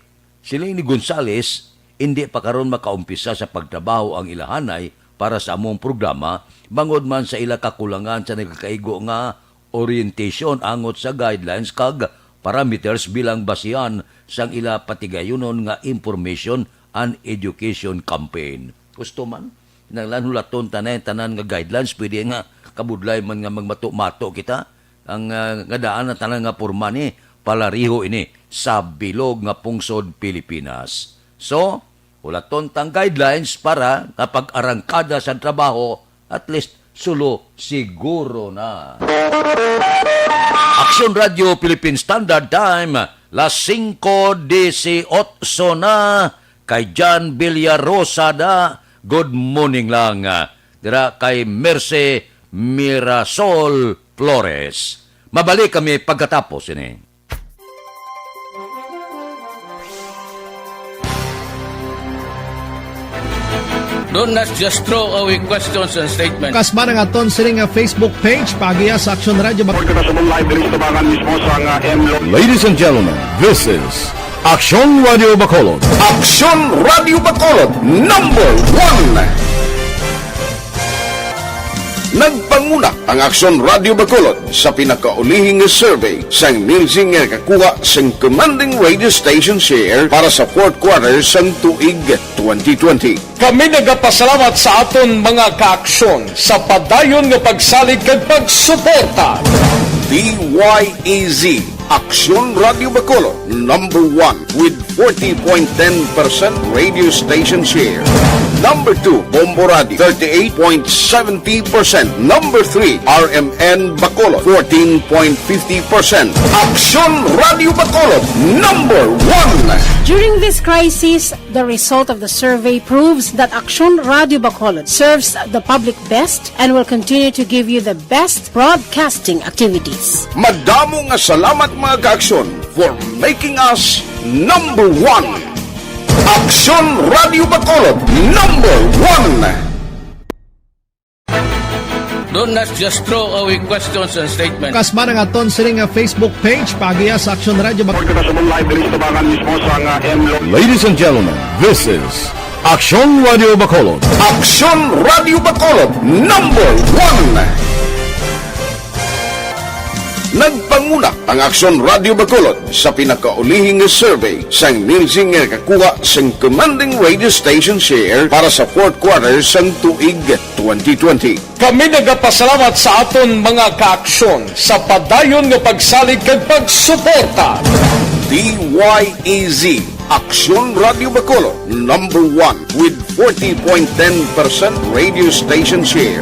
siling ni Gonzales, indi pa karon makaumpisa sa pagtrabaho ang ilahanay para sa among programa, bangod man sa ila kakulangan sa nagakaigo nga orientation angot sa guidelines kag parameters bilang basihan sang ila patigayunon nga information and education campaign. Gusto man, kinahanglan hulaton ta na tanan nga guidelines, pwede nga kabudlay man nga magmato-mato kita. Ang, ah, nga daan ang tanan nga porma ni, palariho ini sa bilog nga pungsod Pilipinas. So, hulaton tang guidelines para nga pag-arangkada sa trabaho, at least sulo siguro na. Aksyon Radio Philippine Standard Time, las singko dieciocho na. Kay John Villarosa da, good morning lang. Dira kay Mercy Mirasol Flores. Mabalik kami pagkatapos ini. Do not just throw away questions and statements. Kasma ang aton sini nga Facebook page, paagiha sa Aksyon Radio Bac- Report ko na sa mong live diri sa Tabangan mismo sa nga M Lo- Ladies and gentlemen, this is Aksyon Radio Bacolod. Aksyon Radio Bacolod, number one. Nagpanguna ang Aksyon Radio Bacolod sa pinakaulihi nga survey sang Nielsen nga nakakuha sang commanding radio station share para sa fourth quarter sang tuig twenty twenty. Kami nagapasalamat sa aton mga kaaksyon sa padayon nga pagsalig kag pagsuporta. D Y E Z, Aksyon Radio Bacolod, number one with forty point ten percent radio station share. Number two, Bombo Radio, thirty-eight point seventy percent. Number three, R M N Bacolod, fourteen point fifty percent. Aksyon Radio Bacolod, number one. During this crisis, the result of the survey proves that Aksyon Radio Bacolod serves the public best and will continue to give you the best broadcasting activities. Madamo nga salamat, mga kaaksyon, for making us number one. Aksyon Radio Bacolod, number one. Don't, let's just throw away questions and statements. Kasman ang aton sining nga Facebook page, paagiha sa Aksyon Radio Bak- Report kita sa live diri sa tubangan mismo sa nga M Lo- Ladies and gentlemen, this is Aksyon Radio Bacolod. Aksyon Radio Bacolod, number one. Nagpanguna ang Aksyon Radio Bacolod sa pinakaulihi nga survey sang Nielsen nga nakakuha sang commanding radio station share para sa fourth quarter sang tuig twenty twenty. Kami nagapasalamat sa aton mga kaaksyon sa padayon nga pagsalig kag pagsuporta. D Y E Z, Aksyon Radio Bacolod, number one with forty point ten percent radio station share.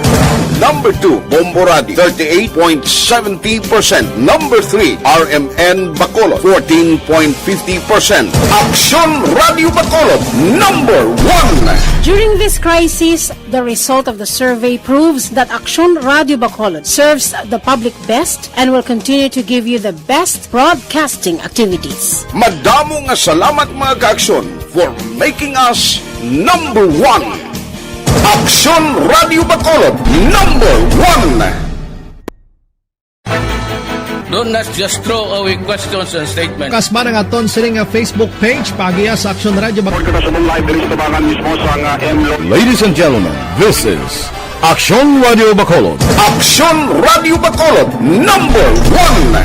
Number two, Bombo Radio, thirty-eight point seventy percent. Number three, R M N Bacolod, fourteen point fifty percent. Aksyon Radio Bacolod, number one. During this crisis, the result of the survey proves that Aksyon Radio Bacolod serves the public best and will continue to give you the best broadcasting activities. Madamo nga salamat, mga kaaksyon, for making us number one. Aksyon Radio Bacolod, number one. Don't, let's just throw away questions and statements. Kasman ang aton sining nga Facebook page, paagiha sa Aksyon Radio Bak- Report kita sa live diri sa tubangan mismo sa nga M Lo- Ladies and gentlemen, this is Aksyon Radio Bacolod. Aksyon Radio Bacolod, number one.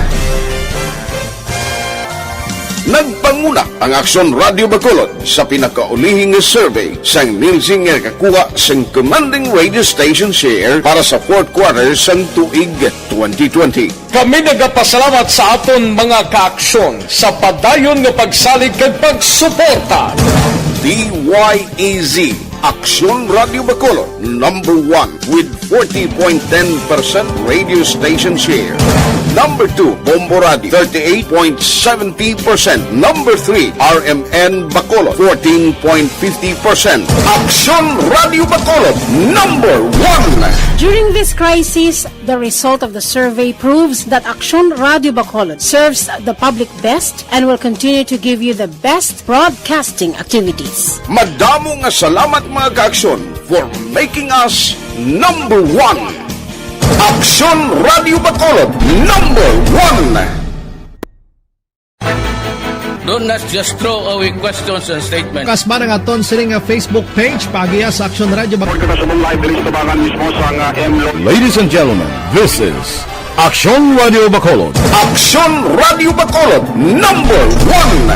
Nagpanguna ang Aksyon Radio Bacolod sa pinakaulihi nga survey sang Nielsen nga nakakuha sang commanding radio station share para sa fourth quarter sang tuig twenty twenty. Kami nagapasalamat sa aton mga kaaksyon sa padayon nga pagsalig kag pagsuporta. D Y E Z, Aksyon Radio Bacolod, number one with forty point ten percent radio station share. Number two, Bombo Radio, thirty-eight point seventy percent. Number three, R M N Bacolod, fourteen point fifty percent. Aksyon Radio Bacolod, number one. During this crisis, the result of the survey proves that Aksyon Radio Bacolod serves the public best and will continue to give you the best broadcasting activities. Madamo nga salamat, mga kaaksyon, for making us number one. Aksyon Radio Bacolod, number one. Don't, let's just throw away questions and statements. Kasman ang aton sining nga Facebook page, paagiha sa Aksyon Radio Bak- Report kita sa live diri sa tubangan mismo sa nga M Lo- Ladies and gentlemen, this is Aksyon Radio Bacolod. Aksyon Radio Bacolod, number one.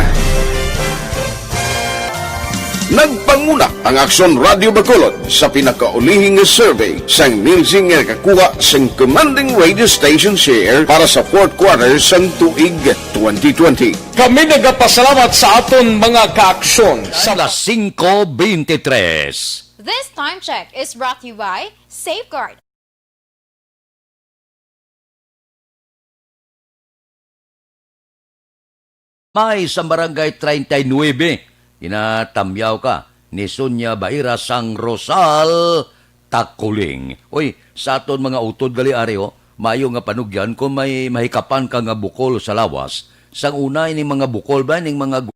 Nagpanguna ang Aksyon Radio Bacolod sa pinakaulihi nga survey sang Nielsen nga nakakuha sang commanding radio station share para sa fourth quarter sang tuig twenty twenty. Kami nagapasalamat sa aton mga kaaksyon sa alas singko bente tres. This time check is brought to you by Safeguard. May sa Barangay treinta y nueve, ginatamyaw ka ni Sonia Baira sang Rosal, Takuling. Uy, sa aton mga utod gali ari, oh, maayo nga panugyan kung may mahikapan ka nga bukol sa lawas. Sang una, ining mga bukol ba, ining mga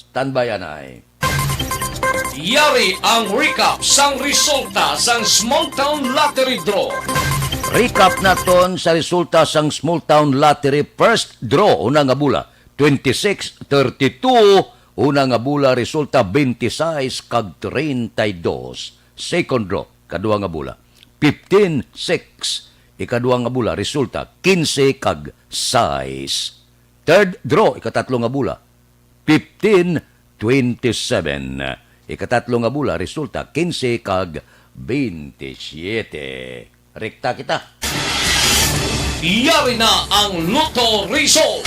Standby anay. Yari ang recap sang resulta sang Small Town Lottery Draw. Recap naton sa resulta sang Small Town Lottery first draw, una nga bula, twenty-six, thirty-two, una nga bula, resulta, twenty-six kag treinta y dos. Second draw, kadua nga bula, fifteen six. Ikadua nga bula, resulta, quince kag sais. Third draw, ikatatlo nga bula, fifteen twenty-seven. Ikatatlo nga bula, resulta, quince kag veintisiete. Rekta kita. Yari na ang Lotto Result.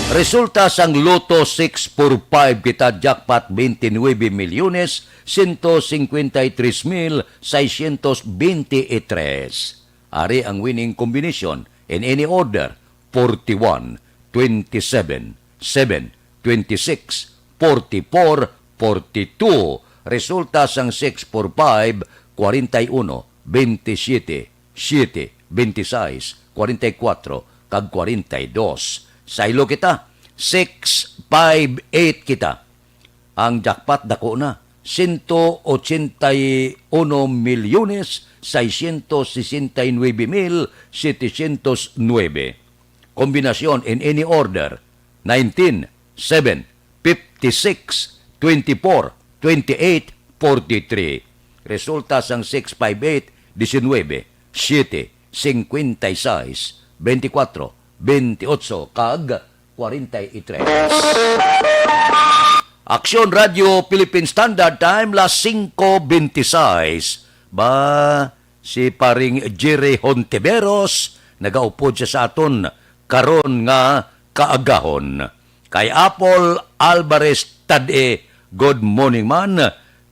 Resulta sang Lotto six four five kita, jackpot, twenty-nuebe milyones, ciento cincuenta y tres mil seiscientos veintitrés. Ari ang winning combination in any order: forty-one, twenty-seven, seven, twenty-six, forty-four, forty-two. Resulta sang six four five, forty-one, twenty-seven, siete, twenty-seis, forty-cuatro, kag forty-dos. Saylo kita, six five eight kita. Ang jackpot dako na, ciento ochenta y uno milyones seiscientos sesenta y nuebe mil setecientos nuebe. Kombinasyon in any order: nineteen, seven, fifty-six, twenty-four, twenty-eight, forty-three. Resulta sang six five eight, diecinuebe, siete, cincuenta y seis, veinticuatro, veintiocho, kag forty-tres. Aksyon Radio Philippine Standard Time, las singko beintiseis. Ba, si paring Jerry Hontiveros nagaupod siya sa aton karon nga kaagahon. Kay Apple Alvarez Tadie, good morning man.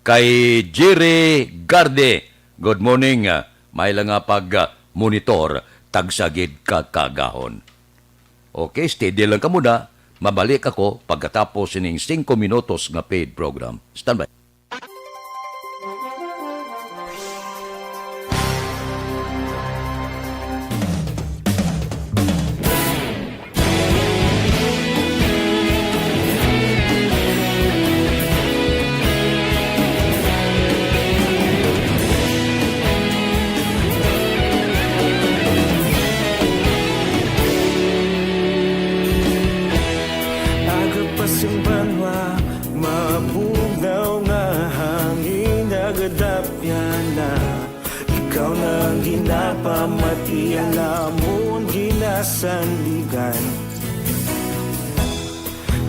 Kay Jerry Garde, good morning. May lang nga pag-monitor, tagsa gid ka kaagahon. Okay, steady lang ka muna. Mabalik ako pagkatapos sining singko minutos nga paid program. Standby. Aga pa sing banwa, mabugnaw nga hangin nagadapyan na. Ikaw na ang ginapamati, ang lamon ginasandigan.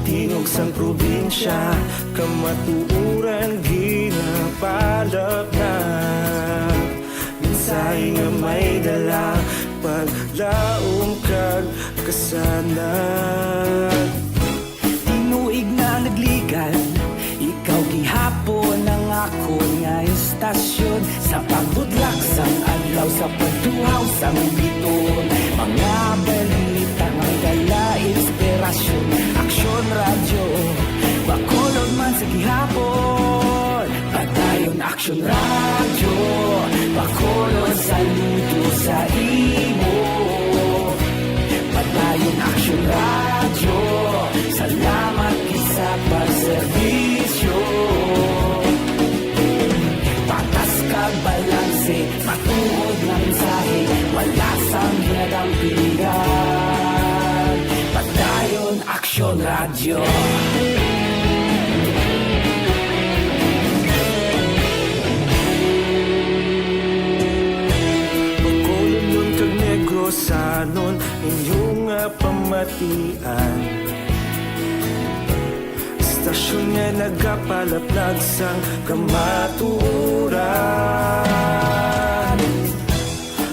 Tingog sang probinsya, kamatuoran ginapalapnag. Mensahe nga may dala, paglaom kag kasanag. Tinuig na nagligan, ikaw gihapon ang akon nga istasyon. Sa pagbutlak sang adlaw, sa pagtuhaw sang biton, mga balita nga may dala inspirasyon. Aksyon Radyo, Bacolod man sa gihapon. Padayon Aksyon Radyo, Bacolod, saludo sa imo. Padayon Aksyon Radyo, salamat gid sa pagserbisyo. Patas kag balanse, matuod nga mensahe, wala sang ginadampingan. Padayon Aksyon Radyo. Bacolodnon kag Negrosanon, inyo nga pamatian. Istasyon nga nagapalaplag sang kamatuoran.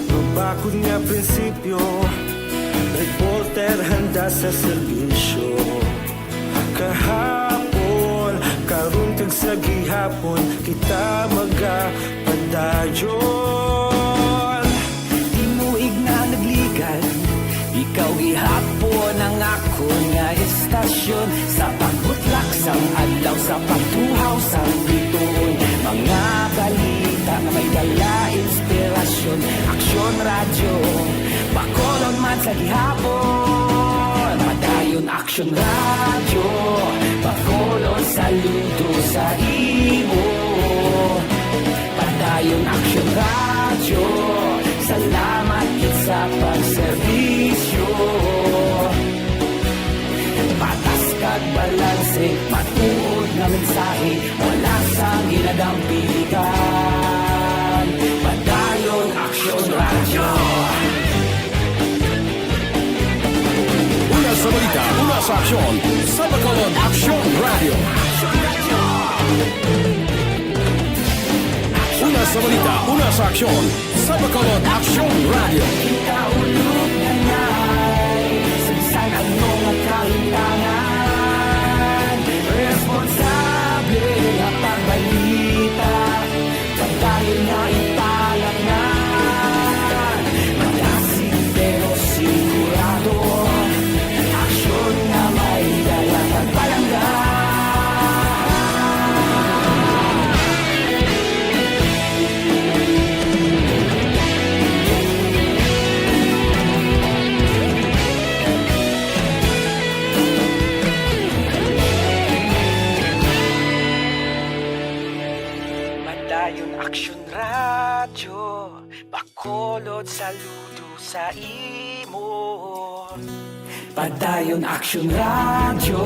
Mabakod nga prinsipyo, reporter handa sa serbisyo. Kahapon, karon, kag sa gihapon, kita magapadayon. Tinuig na nagligan, ikaw gihapon ang akon nga istasyon. Sa pagbutlak sang adlaw, sa pagtuhaw sang bituon, mga balita nga may dala inspirasyon. Aksyon Radyo, Bacolod man sa gihapon. Padayon Aksyon Radyo, Bacolod Saludo sa imo, Padayon Aksyon Radyo. Salamat gid sa pagserbisyo. Patas kag balanse, matuod nga mensahe, wala sang ginadampigan. Padayon Aksyon Radyo. Una sa balita, una sa aksyon, sa Bacolod Aksyon Radyo. Una sa balita, una sa aksyon, sa Bacolod Aksyon Radyo. Ikaulo na na'y sa bisan ano nga kahintangan, responsable nga pagbalita. Padayon nga ipalangga, magasig pero sigurado, aksyon nga may dala kag palangga. Padayon Aksyon Radyo, Bacolod, saludo sa imo. Padayon Aksyon Radyo,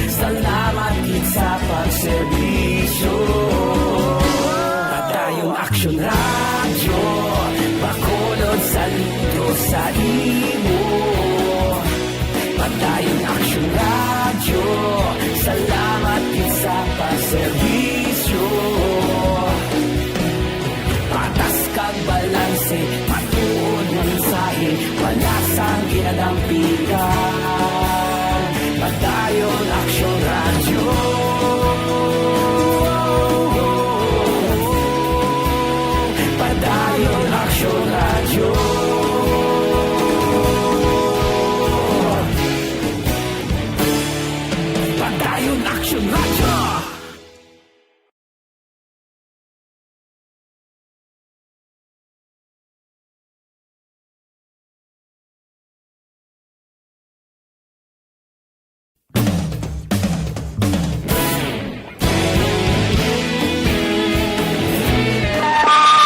salamat gid sa pagserbisyo. Padayon Aksyon Radyo, Bacolod, saludo sa imo. Padayon Aksyon Radyo, salamat gid sa pagserbisyo. Patas kag balanse, matuod nga mensahe, wala sang ginadampigan. Padayon Aksyon Radyo. Padayon Aksyon Radyo. Padayon Aksyon Radyo.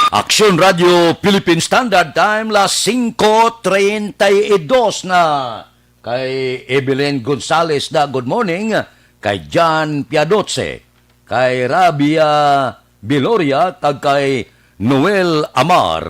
Aksyon Radio Philippine Standard Time, las singko treinta y dos na. Kay Evelyn Gonzalez na good morning, kay Jan Piadoce, kay Rabia Biloria, kag kay Noel Amar.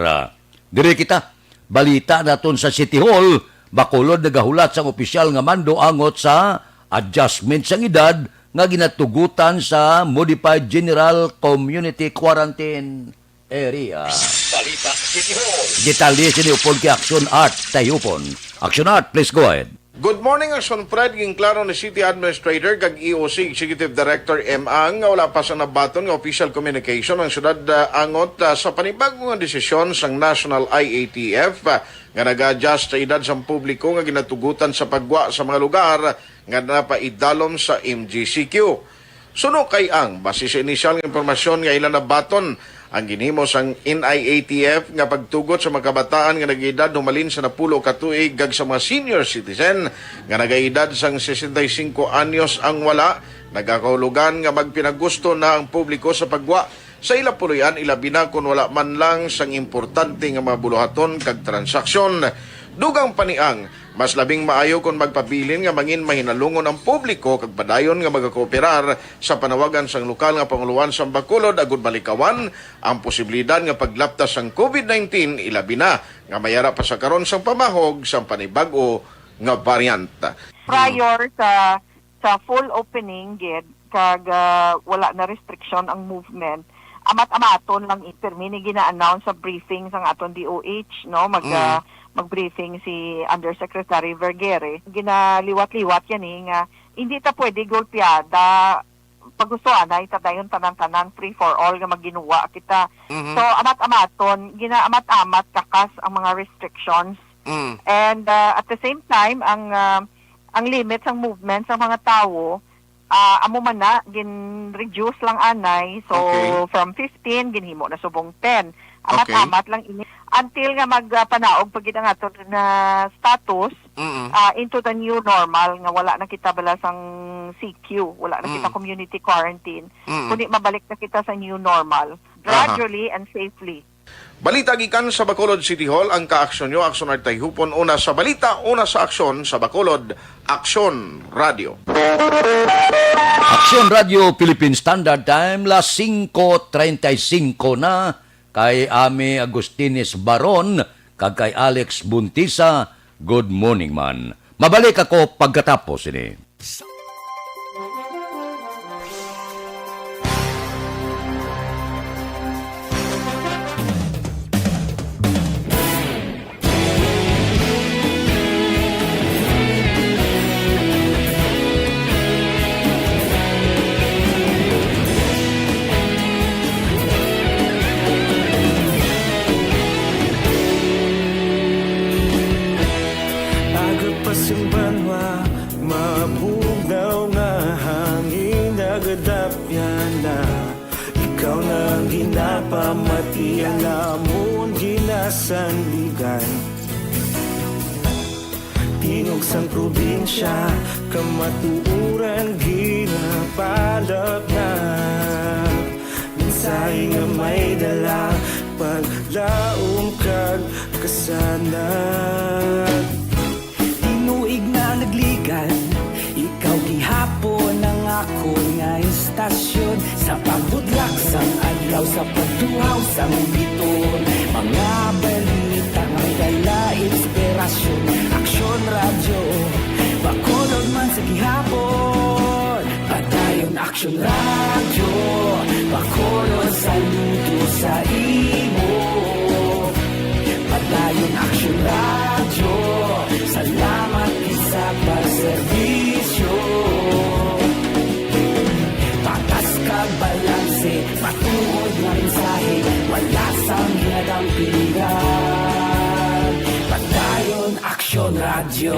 Diri kita, balita naton sa City Hall, Bacolod nagahulat sang opisyal nga mando angot sa adjustment sang edad nga ginatugutan sa Modified General Community Quarantine Area. Balita City Hall. Detalye sini upod kay Action Art Tayupon. Action Art, please go ahead. Good morning, Action Fred. Ginklaro ni City Administrator kag E O C Executive Director M Ang nga wala pa sa nabaton nga official communication ang syudad, ah, angot, ah, sa panibag-o nga desisyon sang National I A T F, ah, nga nag-adjust sa edad sang publiko nga ginatugutan sa paggwa sa mga lugar nga napaidalom sa M G C Q. Suno kay Ang, base sa inisyal nga impormasyon nga ila nabaton, ang ginhimo sang N I A T F nga pagtugot sa mga kabataan nga nag-edad humalin sa napulo ka tuig kag sa mga senior citizen nga nagaedad sang sesenta y cinco anyos ang wala nagakahulugan nga magpinagusto na ang publiko sa pagwa sa ila puloy-an, ilabi na kon wala man lang sang importante nga mga buluhaton kag transaksyon. Dugang pa ni Ang, mas labing maayo kon magpabilin nga mangin mahinalungon ang publiko kag padayon nga magakooperar sa panawagan sang lokal nga pangulohan sa Bacolod agud malikawan ang posibilidad nga paglapta sang COVID nineteen, ilabi na nga may ara pa sa karon sang pamahog sang panibag-o nga variant. Prior sa sa full opening gid kag, ah, wala na restriction ang movement, amat-amaton lang, eh, pirmi ni gina-announce sa briefing sang aton D O H, no? Mag, Mm. ah, mag-briefing si Undersecretary Vergere. Ginaliwat-liwat yan, eh, nga hindi ta pwede golpeada, pagustuanay ta dayon tanan-tanan, free for all nga magginuwa kita. Mhm. So, amat-amaton, ginaamat-amat kakas ang mga restrictions. Mm. And, ah, at the same time, ang, ah, ang limit sang movement sang mga tawo, ah, amo man na, gin-reduce lang anay. So, Okay. from fifteen, ginhimo na subong ten. Okay. Amat-amat lang ini. Until nga mag, ah, panaog pa gid ang aton na status, Mm. ah, into the new normal, nga wala na kita bala sang C Q. Wala na kita Mm. community quarantine. Mm. Kundi mabalik na kita sa new normal. Aha. Gradually and safely. Balita gikan sa Bacolod City Hall, ang kaaksyon nyo, Aksyon Artay Hupon, una sa balita, una sa aksyon sa Bacolod, Aksyon Radio. Aksyon Radio Philippine Standard Time, las singko treinta y cinco na, kay Ami Agustines Baron, kag kay Alex Buntisa, good morning man. Mabalik ako pagkatapos ini. Aga pa sing banwa, mabugnaw nga hangin, nagadapyan na. Ikaw na ang ginapamati, ang amon ginasandigan. Tingog sang probinsya, kamatuoran ginapalapnag. Mensahe nga may dala, paglaom kag kasanag. Tinuig na nagligan, ikaw gihapon ang akon nga istasyon. Sa pagbudlak sang adlaw, sa pagtuhaw sang biton, mga balita nga may dala inspirasyon. Aksyon Radyo, Bacolod man sa gihapon. Padayon Aksyon Radyo, Bacolod, saludo sa imo. Padayon Aksyon Radyo, salamat gid sa pagserbisyo. Patas kag balanse, matuod nga mensahe, wala sang ginadampigan. Padayon Aksyon Radyo.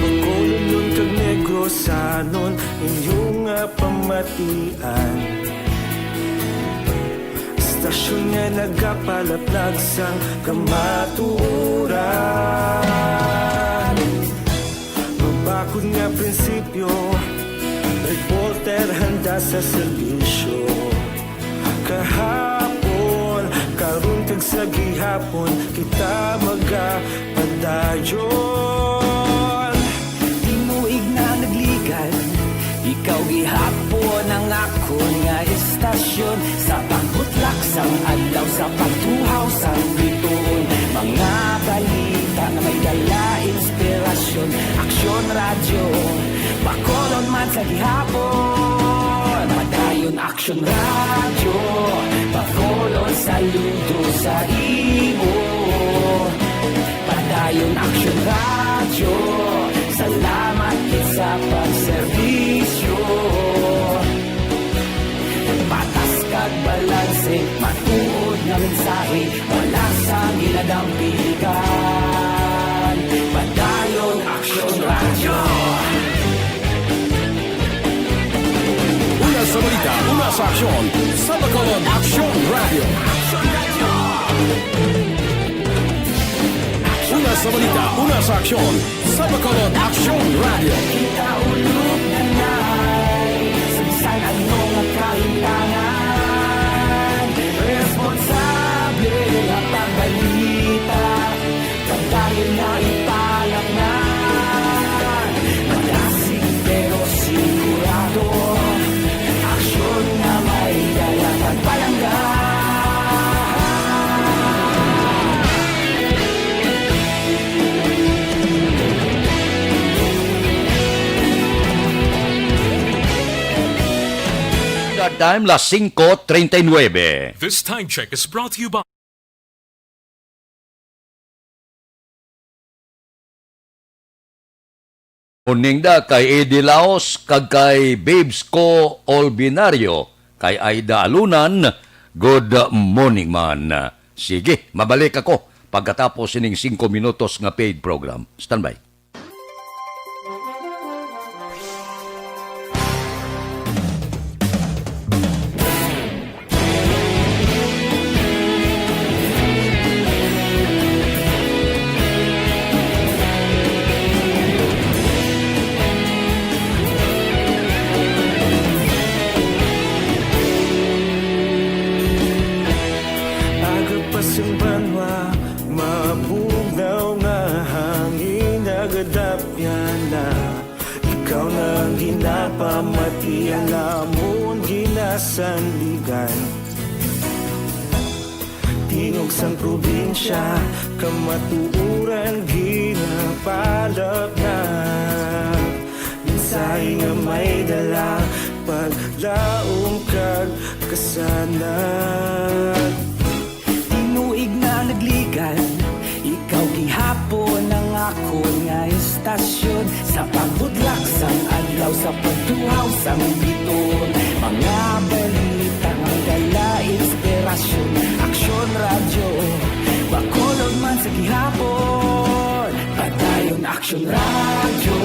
Bacolodnon kag Negrosanon, inyo nga pamatian. Istasyon nga nagapalaplag sang kamatuoran. Mabakod nga prinsipyo, reporter handa sa serbisyo. Kahapon, karon kag sa gihapon, kita magapadayon. Tinuig na nagligan, ikaw gihapon ang akon nga istasyon. Sa pagbutlak sang adlaw, sa pagtuhaw sang bituon, mga balita nga may dala inspirasyon. Aksyon Radyo, Bacolod man sa gihapon. Padayon Aksyon Radyo, Bacolod, saludo sa imo. Padayon Aksyon Radyo, salamat gid sa pagserbisyo. Patas kag balanse, matuod nga mensahe, wala sang ginadampigan. Padayon Aksyon Radyo. Una sa balita, una sa aksyon, sa Bacolod Aksyon Radyo. Una sa balita, una sa aksyon, sa Bacolod Aksyon Radyo. Kita ulog na nai, sa bisan ano nga kahimtangan, responsable nga pagbalita, pagdayon na ipalapnan. Madasig pero sigurado, aksyon nga may dala pagpalangga. Time, las singko treinta y nueve. This time check is brought to you by Morning da kay Eddie Laos kag kay Babes ko Olbinario, kay Aida Alunan, good morning man. Sige, mabalik ako pagkatapos sining singko minutos nga paid program. Standby. Banwa, mabugnaw nga hangin nagadapyan na. Ikaw na ang ginapamati, ang amon ginasandigan. Tingog sang probinsya, kamatuoran ginapalapnag. Mensahe nga may dala, paglaom kag kasanag. Tinuig na nagligan, ikaw gihapon ang akon nga istasyon. Sa pagbudlak sang adlaw, sa pagtuhaw sang biton, mga balita nga dala inspirasyon. Aksyon Radyo, Bacolod man sa gihapon. Padayon Aksyon Radyo,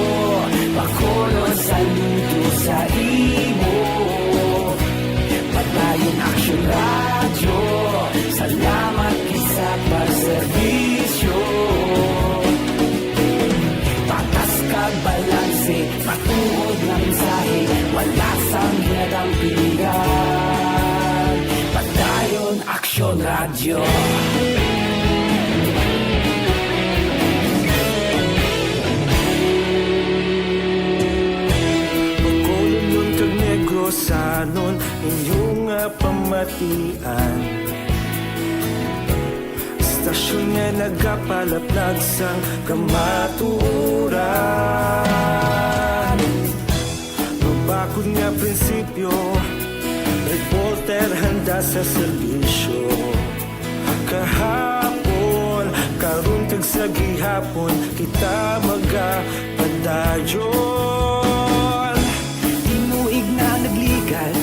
Bacolod, saludo sa imo. Padayon Aksyon Radyo, salamat gid sa pagserbisyo. Patas kag balanse, matuod nga mensahe, wala sang ginadampigan. Padayon Aksyon Radyo. Bacolodnon kag Negrosanon, inyo nga pamatian. Istasyon nga nagapalaplag sang kamatuoran. Mabakod nga prinsipyo, reporter handa sa serbisyo. Kahapon, karon kag sa gihapon, kita magapadayon. Tinuig na nagligan,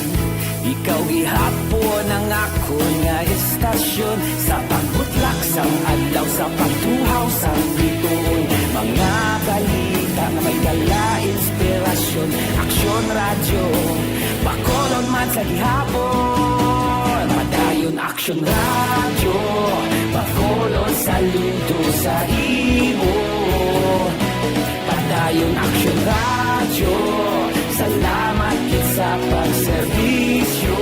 ikaw gihapon ang akon nga istasyon. Sa pagbutlak sang adlaw, sa pagtuhaw sang bituon, mga balita nga may dala inspirasyon. Aksyon Radyo, Bacolod man sa gihapon. Padayon Aksyon Radyo, Bacolod, saludo sa imo. Padayon Aksyon Radyo, salamat gid sa pagserbisyo.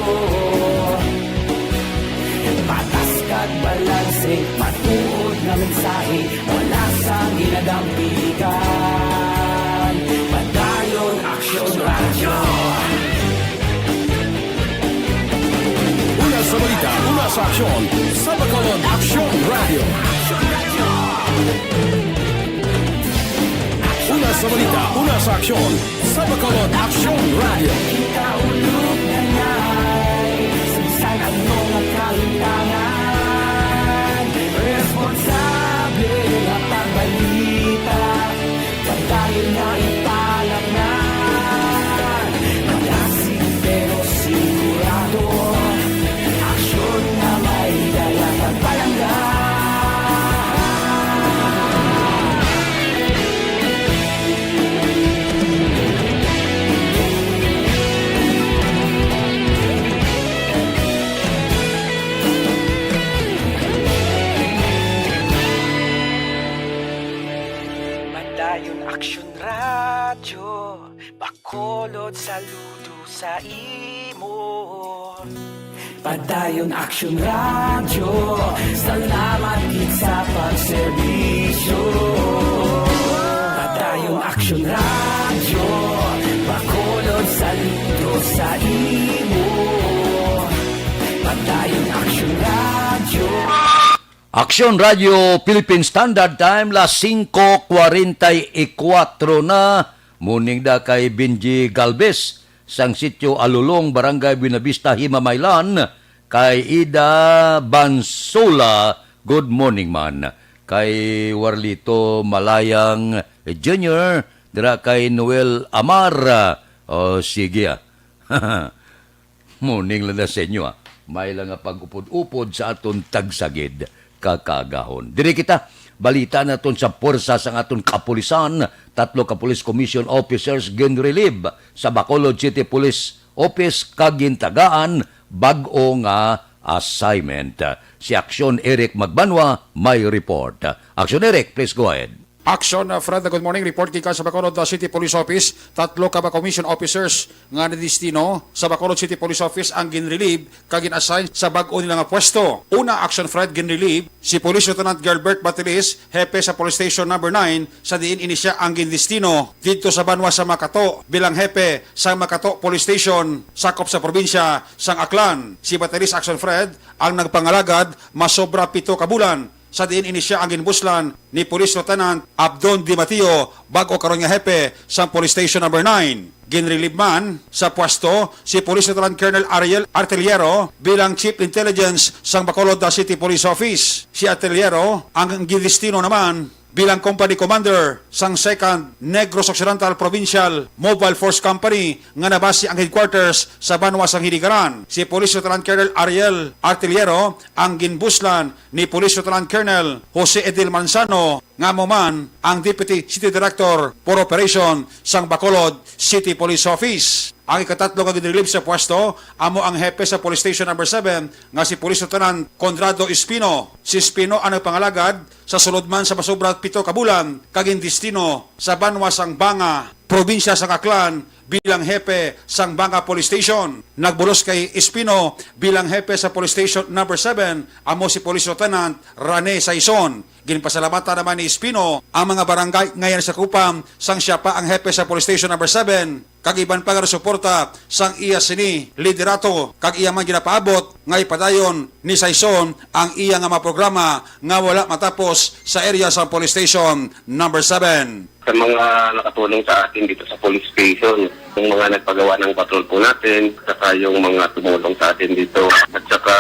Patas kag balanse, matuod nga mensahe, wala sang ginadampigan. Padayon Aksyon Radyo. Una sa balita, una sa aksyon, sa Bacolod Aksyon Radyo. Una sa balita, una sa aksyon, sa Bacolod Aksyon Radyo. Kita ulog na ngay, sa bisan ano nga kahitangan, responsable nga pagbalita. Padayon nga ipalapngan, malasig pero sigurado. Aksyon nga may dala pagpalangga. Padayon Aksyon Radyo, Bacolod, saludo sa imo. Padayon Aksyon Radyo, salamat gid sa pagserbisyo. Padayon Aksyon Radyo, Bacolod, saludo sa imo. Padayon Aksyon Radyo. Aksyon Radyo Philippine Standard Time, las singko kwarenta y kuwatro na. Morning da kay Benji Galvez sang Sitio Alulong, Barangay Buenavista, Himamaylan. Kay Ida Bansola, good morning man. Kay Warlito Malayang Junior, dira kay Noel Amar. O, sige, ah. Morning lang na sa inyo, ah. May lang nga pag-upod-upod sa aton tagsagid kakaagahon. Diri kita, balita naton sa puwersa sang aton kapulisan, tatlo ka police commission officers ginrelieve sa Bacolod City Police Office kag gintagaan bag-o nga assignment. Si Aksyon Eric Magbanwa may report. Aksyon Eric, please go ahead. Action, uh, Fred, good morning. Report gikan sa Bacolod, uh, City Police Office. Tatlo ka ba commission officers nga nidistino sa Bacolod City Police Office ang ginrelieve kag gin-assign sa bag-o nila nga pwesto. Una, Action Fred, ginrelieve si Police Lieutenant Gilbert Batilis, hepe sa Police Station Number nine, sa diin ini siya ang gindistino didto sa banwa sa Makato bilang hepe sa Makato Police Station, sakop sa probinsya sang Aklan. Si Batilis, Action Fred, ang nagpangalagad masobra pito ka bulan, sa diin ini siya ang ginbuslan ni Police Lieutenant Abdon Di Mateo, bag-o karon nga hepe sang Police Station Number nine. Ginrelieve man sa pwesto si Police Lieutenant Colonel Ariel Artillero bilang Chief Intelligence sang Bacolod City Police Office. Si Artillero ang gindistino naman bilang Company Commander sang Second Negros Occidental Provincial Mobile Force Company nga nabase ang headquarters sa banwa sang Hinigaran. Si Police Lieutenant Colonel Ariel Artillero ang ginbuslan ni Police Lieutenant Colonel Jose Edil Manzano, nga amo man ang Deputy City Director for Operation sang Bacolod City Police Office. Ang ikatatlo nga ginrelieve sa pwesto amo ang hepe sa Police Station Number seven nga si Police Lieutenant Conrado Espino. Si Espino ang nagpangalagad sa sulod man sa masobra pito ka bulan kag gindistino sa banwa sang Banga, probinsya sang Aklan, bilang hepe sang Banga Police Station. Nagbulos kay Espino bilang hepe sa Police Station Number seven amo si Police Lieutenant Rane Saison. Ginpasalamatan naman ni Espino ang mga barangay nga iya nasakupan sang siya pa ang hepe sa Police Station Number seven, kag iban pa nga nasuporta sang iya sini liderato, kag iya man ginapaabot nga ipadayon ni Saison ang iya nga mga programa nga wala matapos sa area sa Police Station Number seven. Sa mga nakatulong sa atin dito sa police station, yung mga nagpagawa ng patrol po natin, saka yung mga tumulong sa atin dito, at saka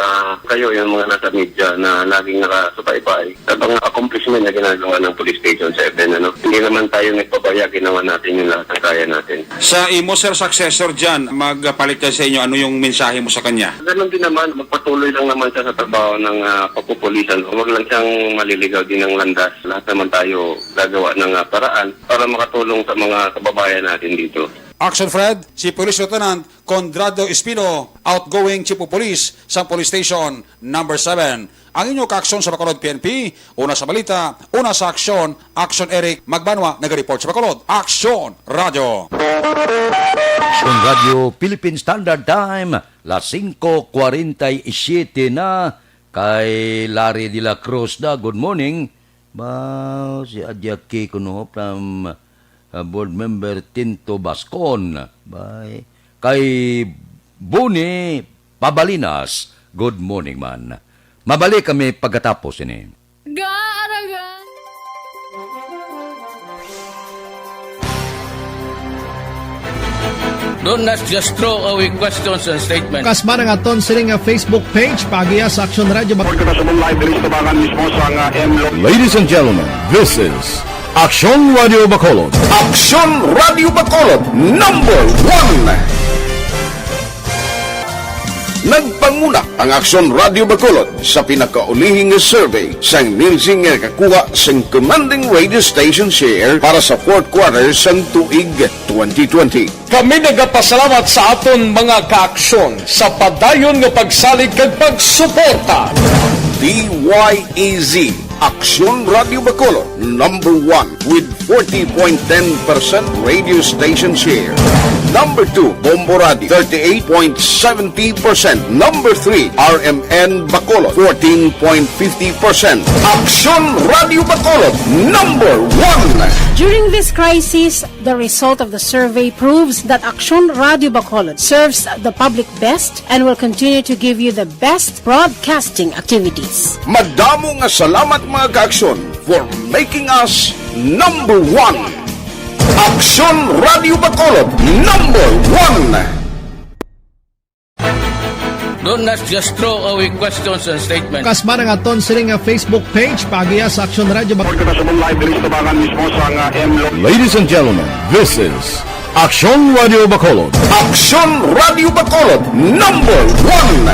kayo, yung mga nasa media na laging nakasubaybay sa mga accomplishment na ginagawa ng police station sa event, ano. Hindi naman tayo nagpabaya, ginawa natin yung lahat ng kaya natin. Sa imo, sir, successor dyan, magpalit siya sa inyo, ano yung mensahe mo sa kanya? Ganun din naman, magpatuloy lang naman siya sa trabaho ng, ah, pagpupulisan. Huwag lang siyang maliligaw din ng landas. Lahat naman tayo gagawa ng, ah, paraan para makatulong sa mga kababayan natin dito. Action Fred, si Police Lieutenant Conrado Espino, outgoing Chief of Police sa Police Station Number seven. Ang inyo kaaksyon sa Bacolod P N P, una sa balita, una sa aksyon, Action Eric Magbanwa, nagareport sa Bacolod. Action Radio. Action Radio Philippine Standard Time, las singko kwarenta y siete na. Kay Larry de la Cruz na, good morning. Ba, si Adyaki kuno from, uh, Board Member Tinto Bascon. Bye. Kay Buni Pabalinas, good morning man. Mabalik kami pagkatapos ini. Gaaragan. Don't just throw away questions and statements. Kasma ang aton sini nga Facebook page, paagiha sa Action Radio Bacolod. Kita sa live diri sa tabangan mismo sa nga M Lo- Ladies and gentlemen, this is Action Radio Bacolod. Action Radio Bacolod, number one. Nagpanguna ang Action Radio Bacolod sa pinakaulihing nga survey sang Nielsen nga nakakuha sang commanding radio station share para sa fourth quarter sang tuig twenty twenty. Kami nagapasalamat sa aton mga kaaksyon sa padayon nga pagsalig kag pagsuporta. D Y E Z, Aksyon Radio Bacolod, number one with forty point ten percent radio station share. Number two, Bombo Radio, thirty-eight point seventy percent. Number three, R M N Bacolod, fourteen point fifty percent. Aksyon Radio Bacolod, number one. During this crisis, the result of the survey proves that Aksyon Radio Bacolod serves the public best and will continue to give you the best broadcasting activities. Madamo nga salamat, mga kaaksyon, for making us number one. Aksyon Radio Bacolod, number one. Don't just throw away questions and statements. Kasma ang aton sini nga Facebook page, paagiha sa Aksyon Radio Bacolod. Kita sa live diri sa tabangan mismo sa nga M Lo- Ladies and gentlemen, this is Aksyon Radio Bacolod. Aksyon Radio Bacolod, number one.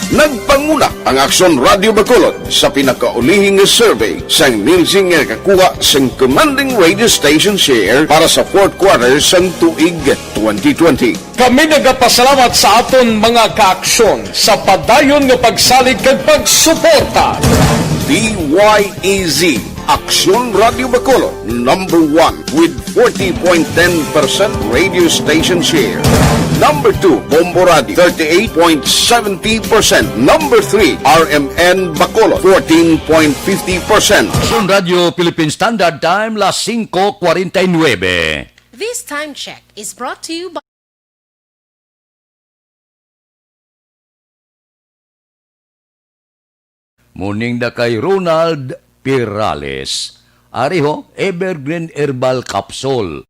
Nagpanguna ang Aksyon Radio Bacolod sa pinakaulihing nga survey sang Nielsen nga nakakuha sang commanding radio station share para sa fourth quarter sang tuig twenty twenty. Kami nagapasalamat sa aton mga kaaksyon sa padayon nga pagsalig kag pagsuporta. D Y E Z, Aksyon Radio Bacolod, number one with forty point ten percent radio station share. Number two, Bombo Radio, thirty-eight point seventy percent. Number three, R M N Bacolod, fourteen point fifty percent. Aksyon Radio Philippine Standard Time, las singko kwarenta y nuebe. This time check is brought to you by Morning da kay Ronald Perales. Ari ho, Evergreen Herbal Capsule.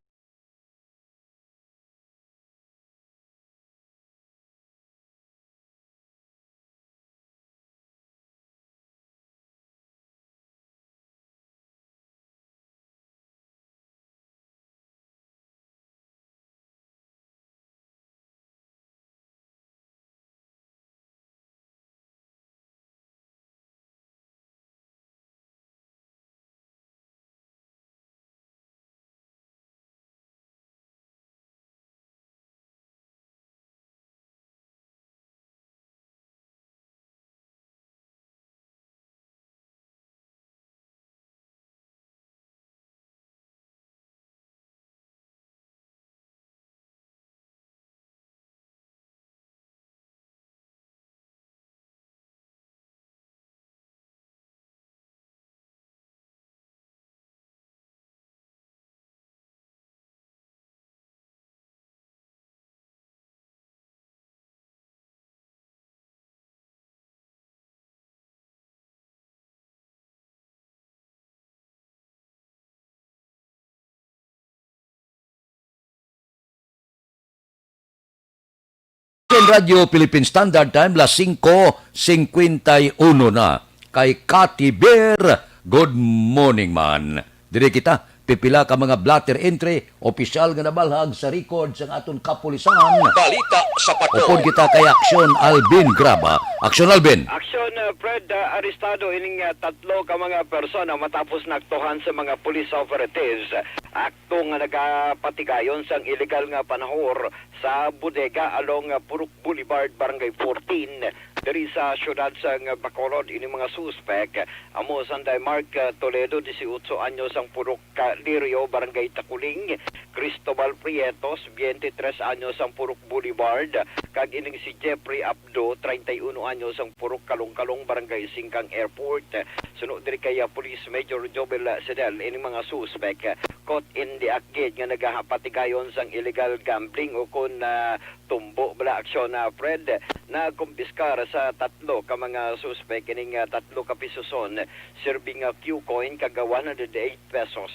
Radyo Philippine Standard Time, las singko singkwenta y uno na. Kay Cathy Bear, good morning man. Diri kita, pipila ka mga blotter entry, opisyal nga nabalhag sa record sang aton kapulisan. Balita sa Patrol. Upod kita kay Aksyon Alvin Graba. Aksyon Alvin. Aksyon, uh, Fred, uh, arestado ining, uh, tatlo ka mga persona matapos naaktuhan sa mga police operatives. Akto nga nagapatigayon sang illegal nga panahor sa bodega along, uh, Purok Boulevard, Barangay fourteen, diri sa siyudad sang Bacolod. Ini mga suspek amo sanday Mark, uh, Toledo, dieciocho anyos, ang Purok, uh, Lirio, Barangay Taculing, Cristobal Prietos, twenty-tres anyos, ang Purok Boulevard, kag ining si Jeffrey Abdo, treinta y uno anyos, ang Purok Kalong-Kalong, Barangay Singkang Airport. Suno diri kay, ah, Police Major Jobel, ah, Sedel, ining mga suspek, ah, caught in the act gid nga nagapatigayon sang illegal gambling o kon, ah, tumbo bala aksyon, ah, Fred. Nakumpiskar sa tatlo ka mga suspek ining, ah, tatlo ka pisuson, serving, ah, cue coin kag, ah, one hundred eight pesos,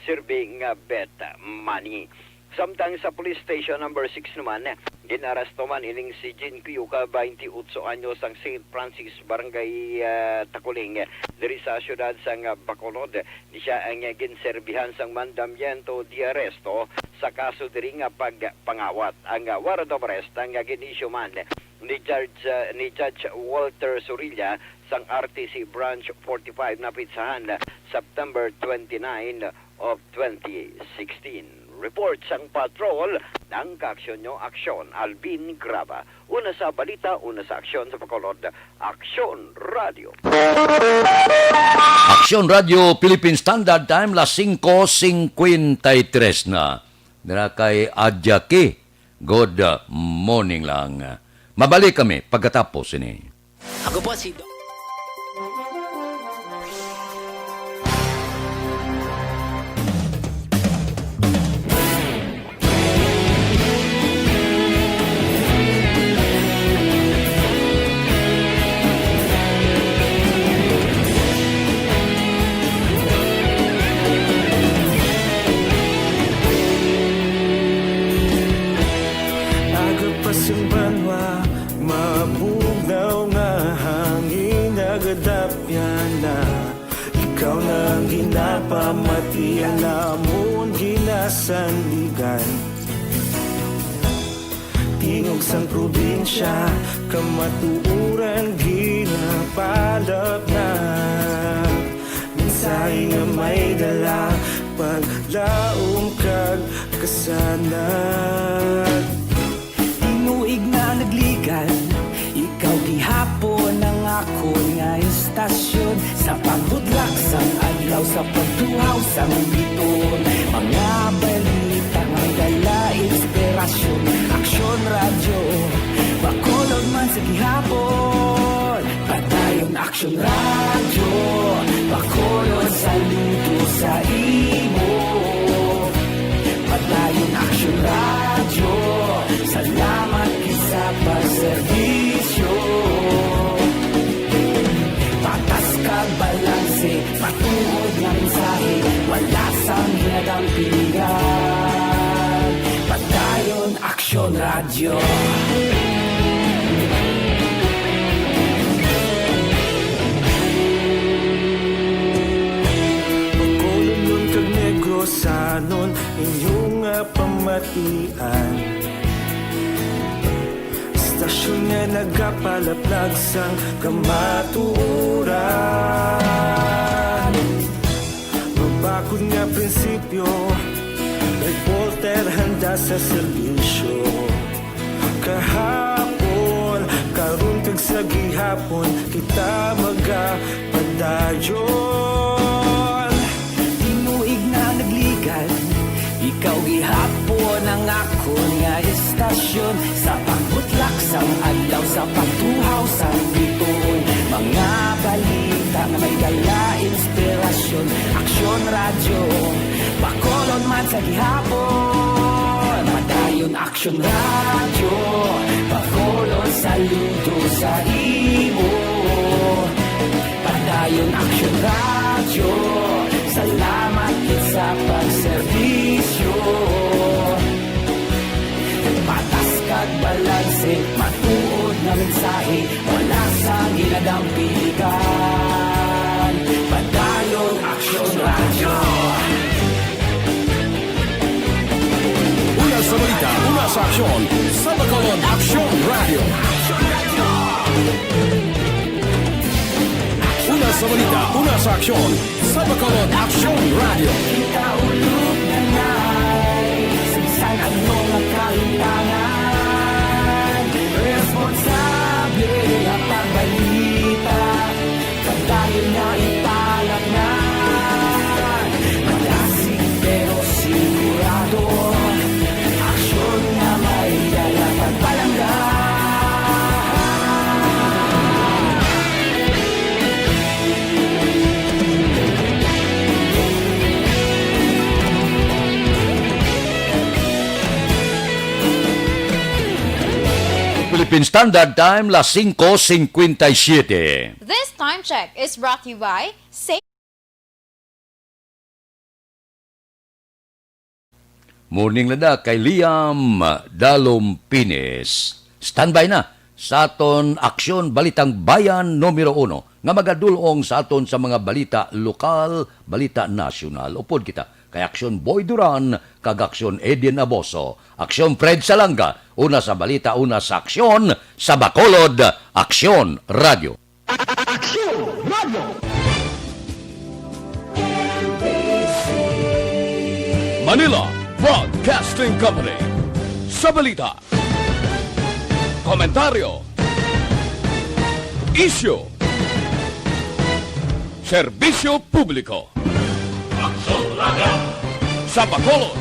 serving, ah, bet money. Samtang sa Police Station Number Six naman, gin-aresto man ining si Jin Kuyuka, twenty-eight anyos, ang Saint Francis, Barangay, ah, Taculing, diri sa siyudad sang Bacolod. Ni siya ang ginserbihan sang mandamiento de arresto sa kaso diri nga pagpangawat. Ang warrant of arrest ang gin-issue man ni Judge, ah, ni Judge Walter Sorilla sang R T C Branch forty-five, napitsahan September twenty-nine of twenty sixteen. Report sang patrol, ang kaaksyon nyo, Aksyon Alvin Graba. Una sa balita, una sa aksyon sa Bacolod, Aksyon Radio. Aksyon Radio, Philippine Standard Time, las singko singkwenta y tres na. Dira kay Adyaki, good morning lang. Mabalik kami pagkatapos ini. Ako po si Doc. Aga pa sing banwa, mabugnaw nga hangin nagadapyan na. Ikaw na ang ginapamati, ang amon ginasandigan. Tingog sang probinsya, kamatuoran ginapalapnag. Mensahe nga may dala, paglaom kag kasanag. Tinuig na nagligan, ikaw gihapon ang akon nga istorya. Tasyon sa pagbudlak sang adlaw, sa pagtuhaw sang biton, mga balita nga may dala inspirasyon. Aksyon Radyo, Bacolod man sa gihapon. Padayon Aksyon Radyo, Bacolod saludo sa imo. Padayon Aksyon Radyo, salamat gid sa pagserbisyo. Patas kag balanse, matuod nga mensahe, wala sang hinadampingan. Padayon Aksyon Radyo. Bacolodnon kag Negrosanon, inyo nga pamatian. Istasyon nga nagapalaplag sang kamatuoran. Mabakod nga prinsipyo, reporter handa sa serbisyo. Kahapon, karon kag sa gihapon, kita magapadayon. Tinuig na nagligan, ikaw gihapon ang akon nga istasyon. Sa pagbutlak sang adlaw, sa pagtuhaw sang bituon, mga balita nga may dala inspirasyon. Aksyon Radyo, Bacolod man sa gihapon. Padayon Aksyon Radyo, Bacolod saludo sa imo. Padayon Aksyon Radyo, salamat gid sa pagserbisyo. Patas kag balanse, matuod nga mensahe, wala sang ginadampigan. Padayon Aksyon Radyo. Una sa balita, una sa aksyon, sa Bacolod Aksyon Radyo. Una sa balita, una sa aksyon, sa Bacolod Aksyon Radyo. Kita ulog na nay, sa bisan ano nga kahimtangan, responsable ang pagbalita. Padayon nga ipalaknag, madasig pero sigurado, aksyon nga may dala pagpalangga. Philippine Standard Time, las singko singkwenta y siyete. This time check is brought to you by Sa- Morning, lada kay Liam Dalompines. Standby na sa aton Aksyon Balitang Bayan numero uno, nga magadul-ong sa aton sa mga balita lokal, balita nasyonal. Upod kita kay Aksyon Boy Duran kag Aksyon Edin Aboso. Aksyon Fred Salanga, una sa balita, una sa aksyon, sa Bacolod, Aksyon Radyo. Aksyon Radyo. Manila Broadcasting Company. Sa balita, komentaryo, isyu, serbisyo publiko. Aksyon Radyo. Sa Bacolod,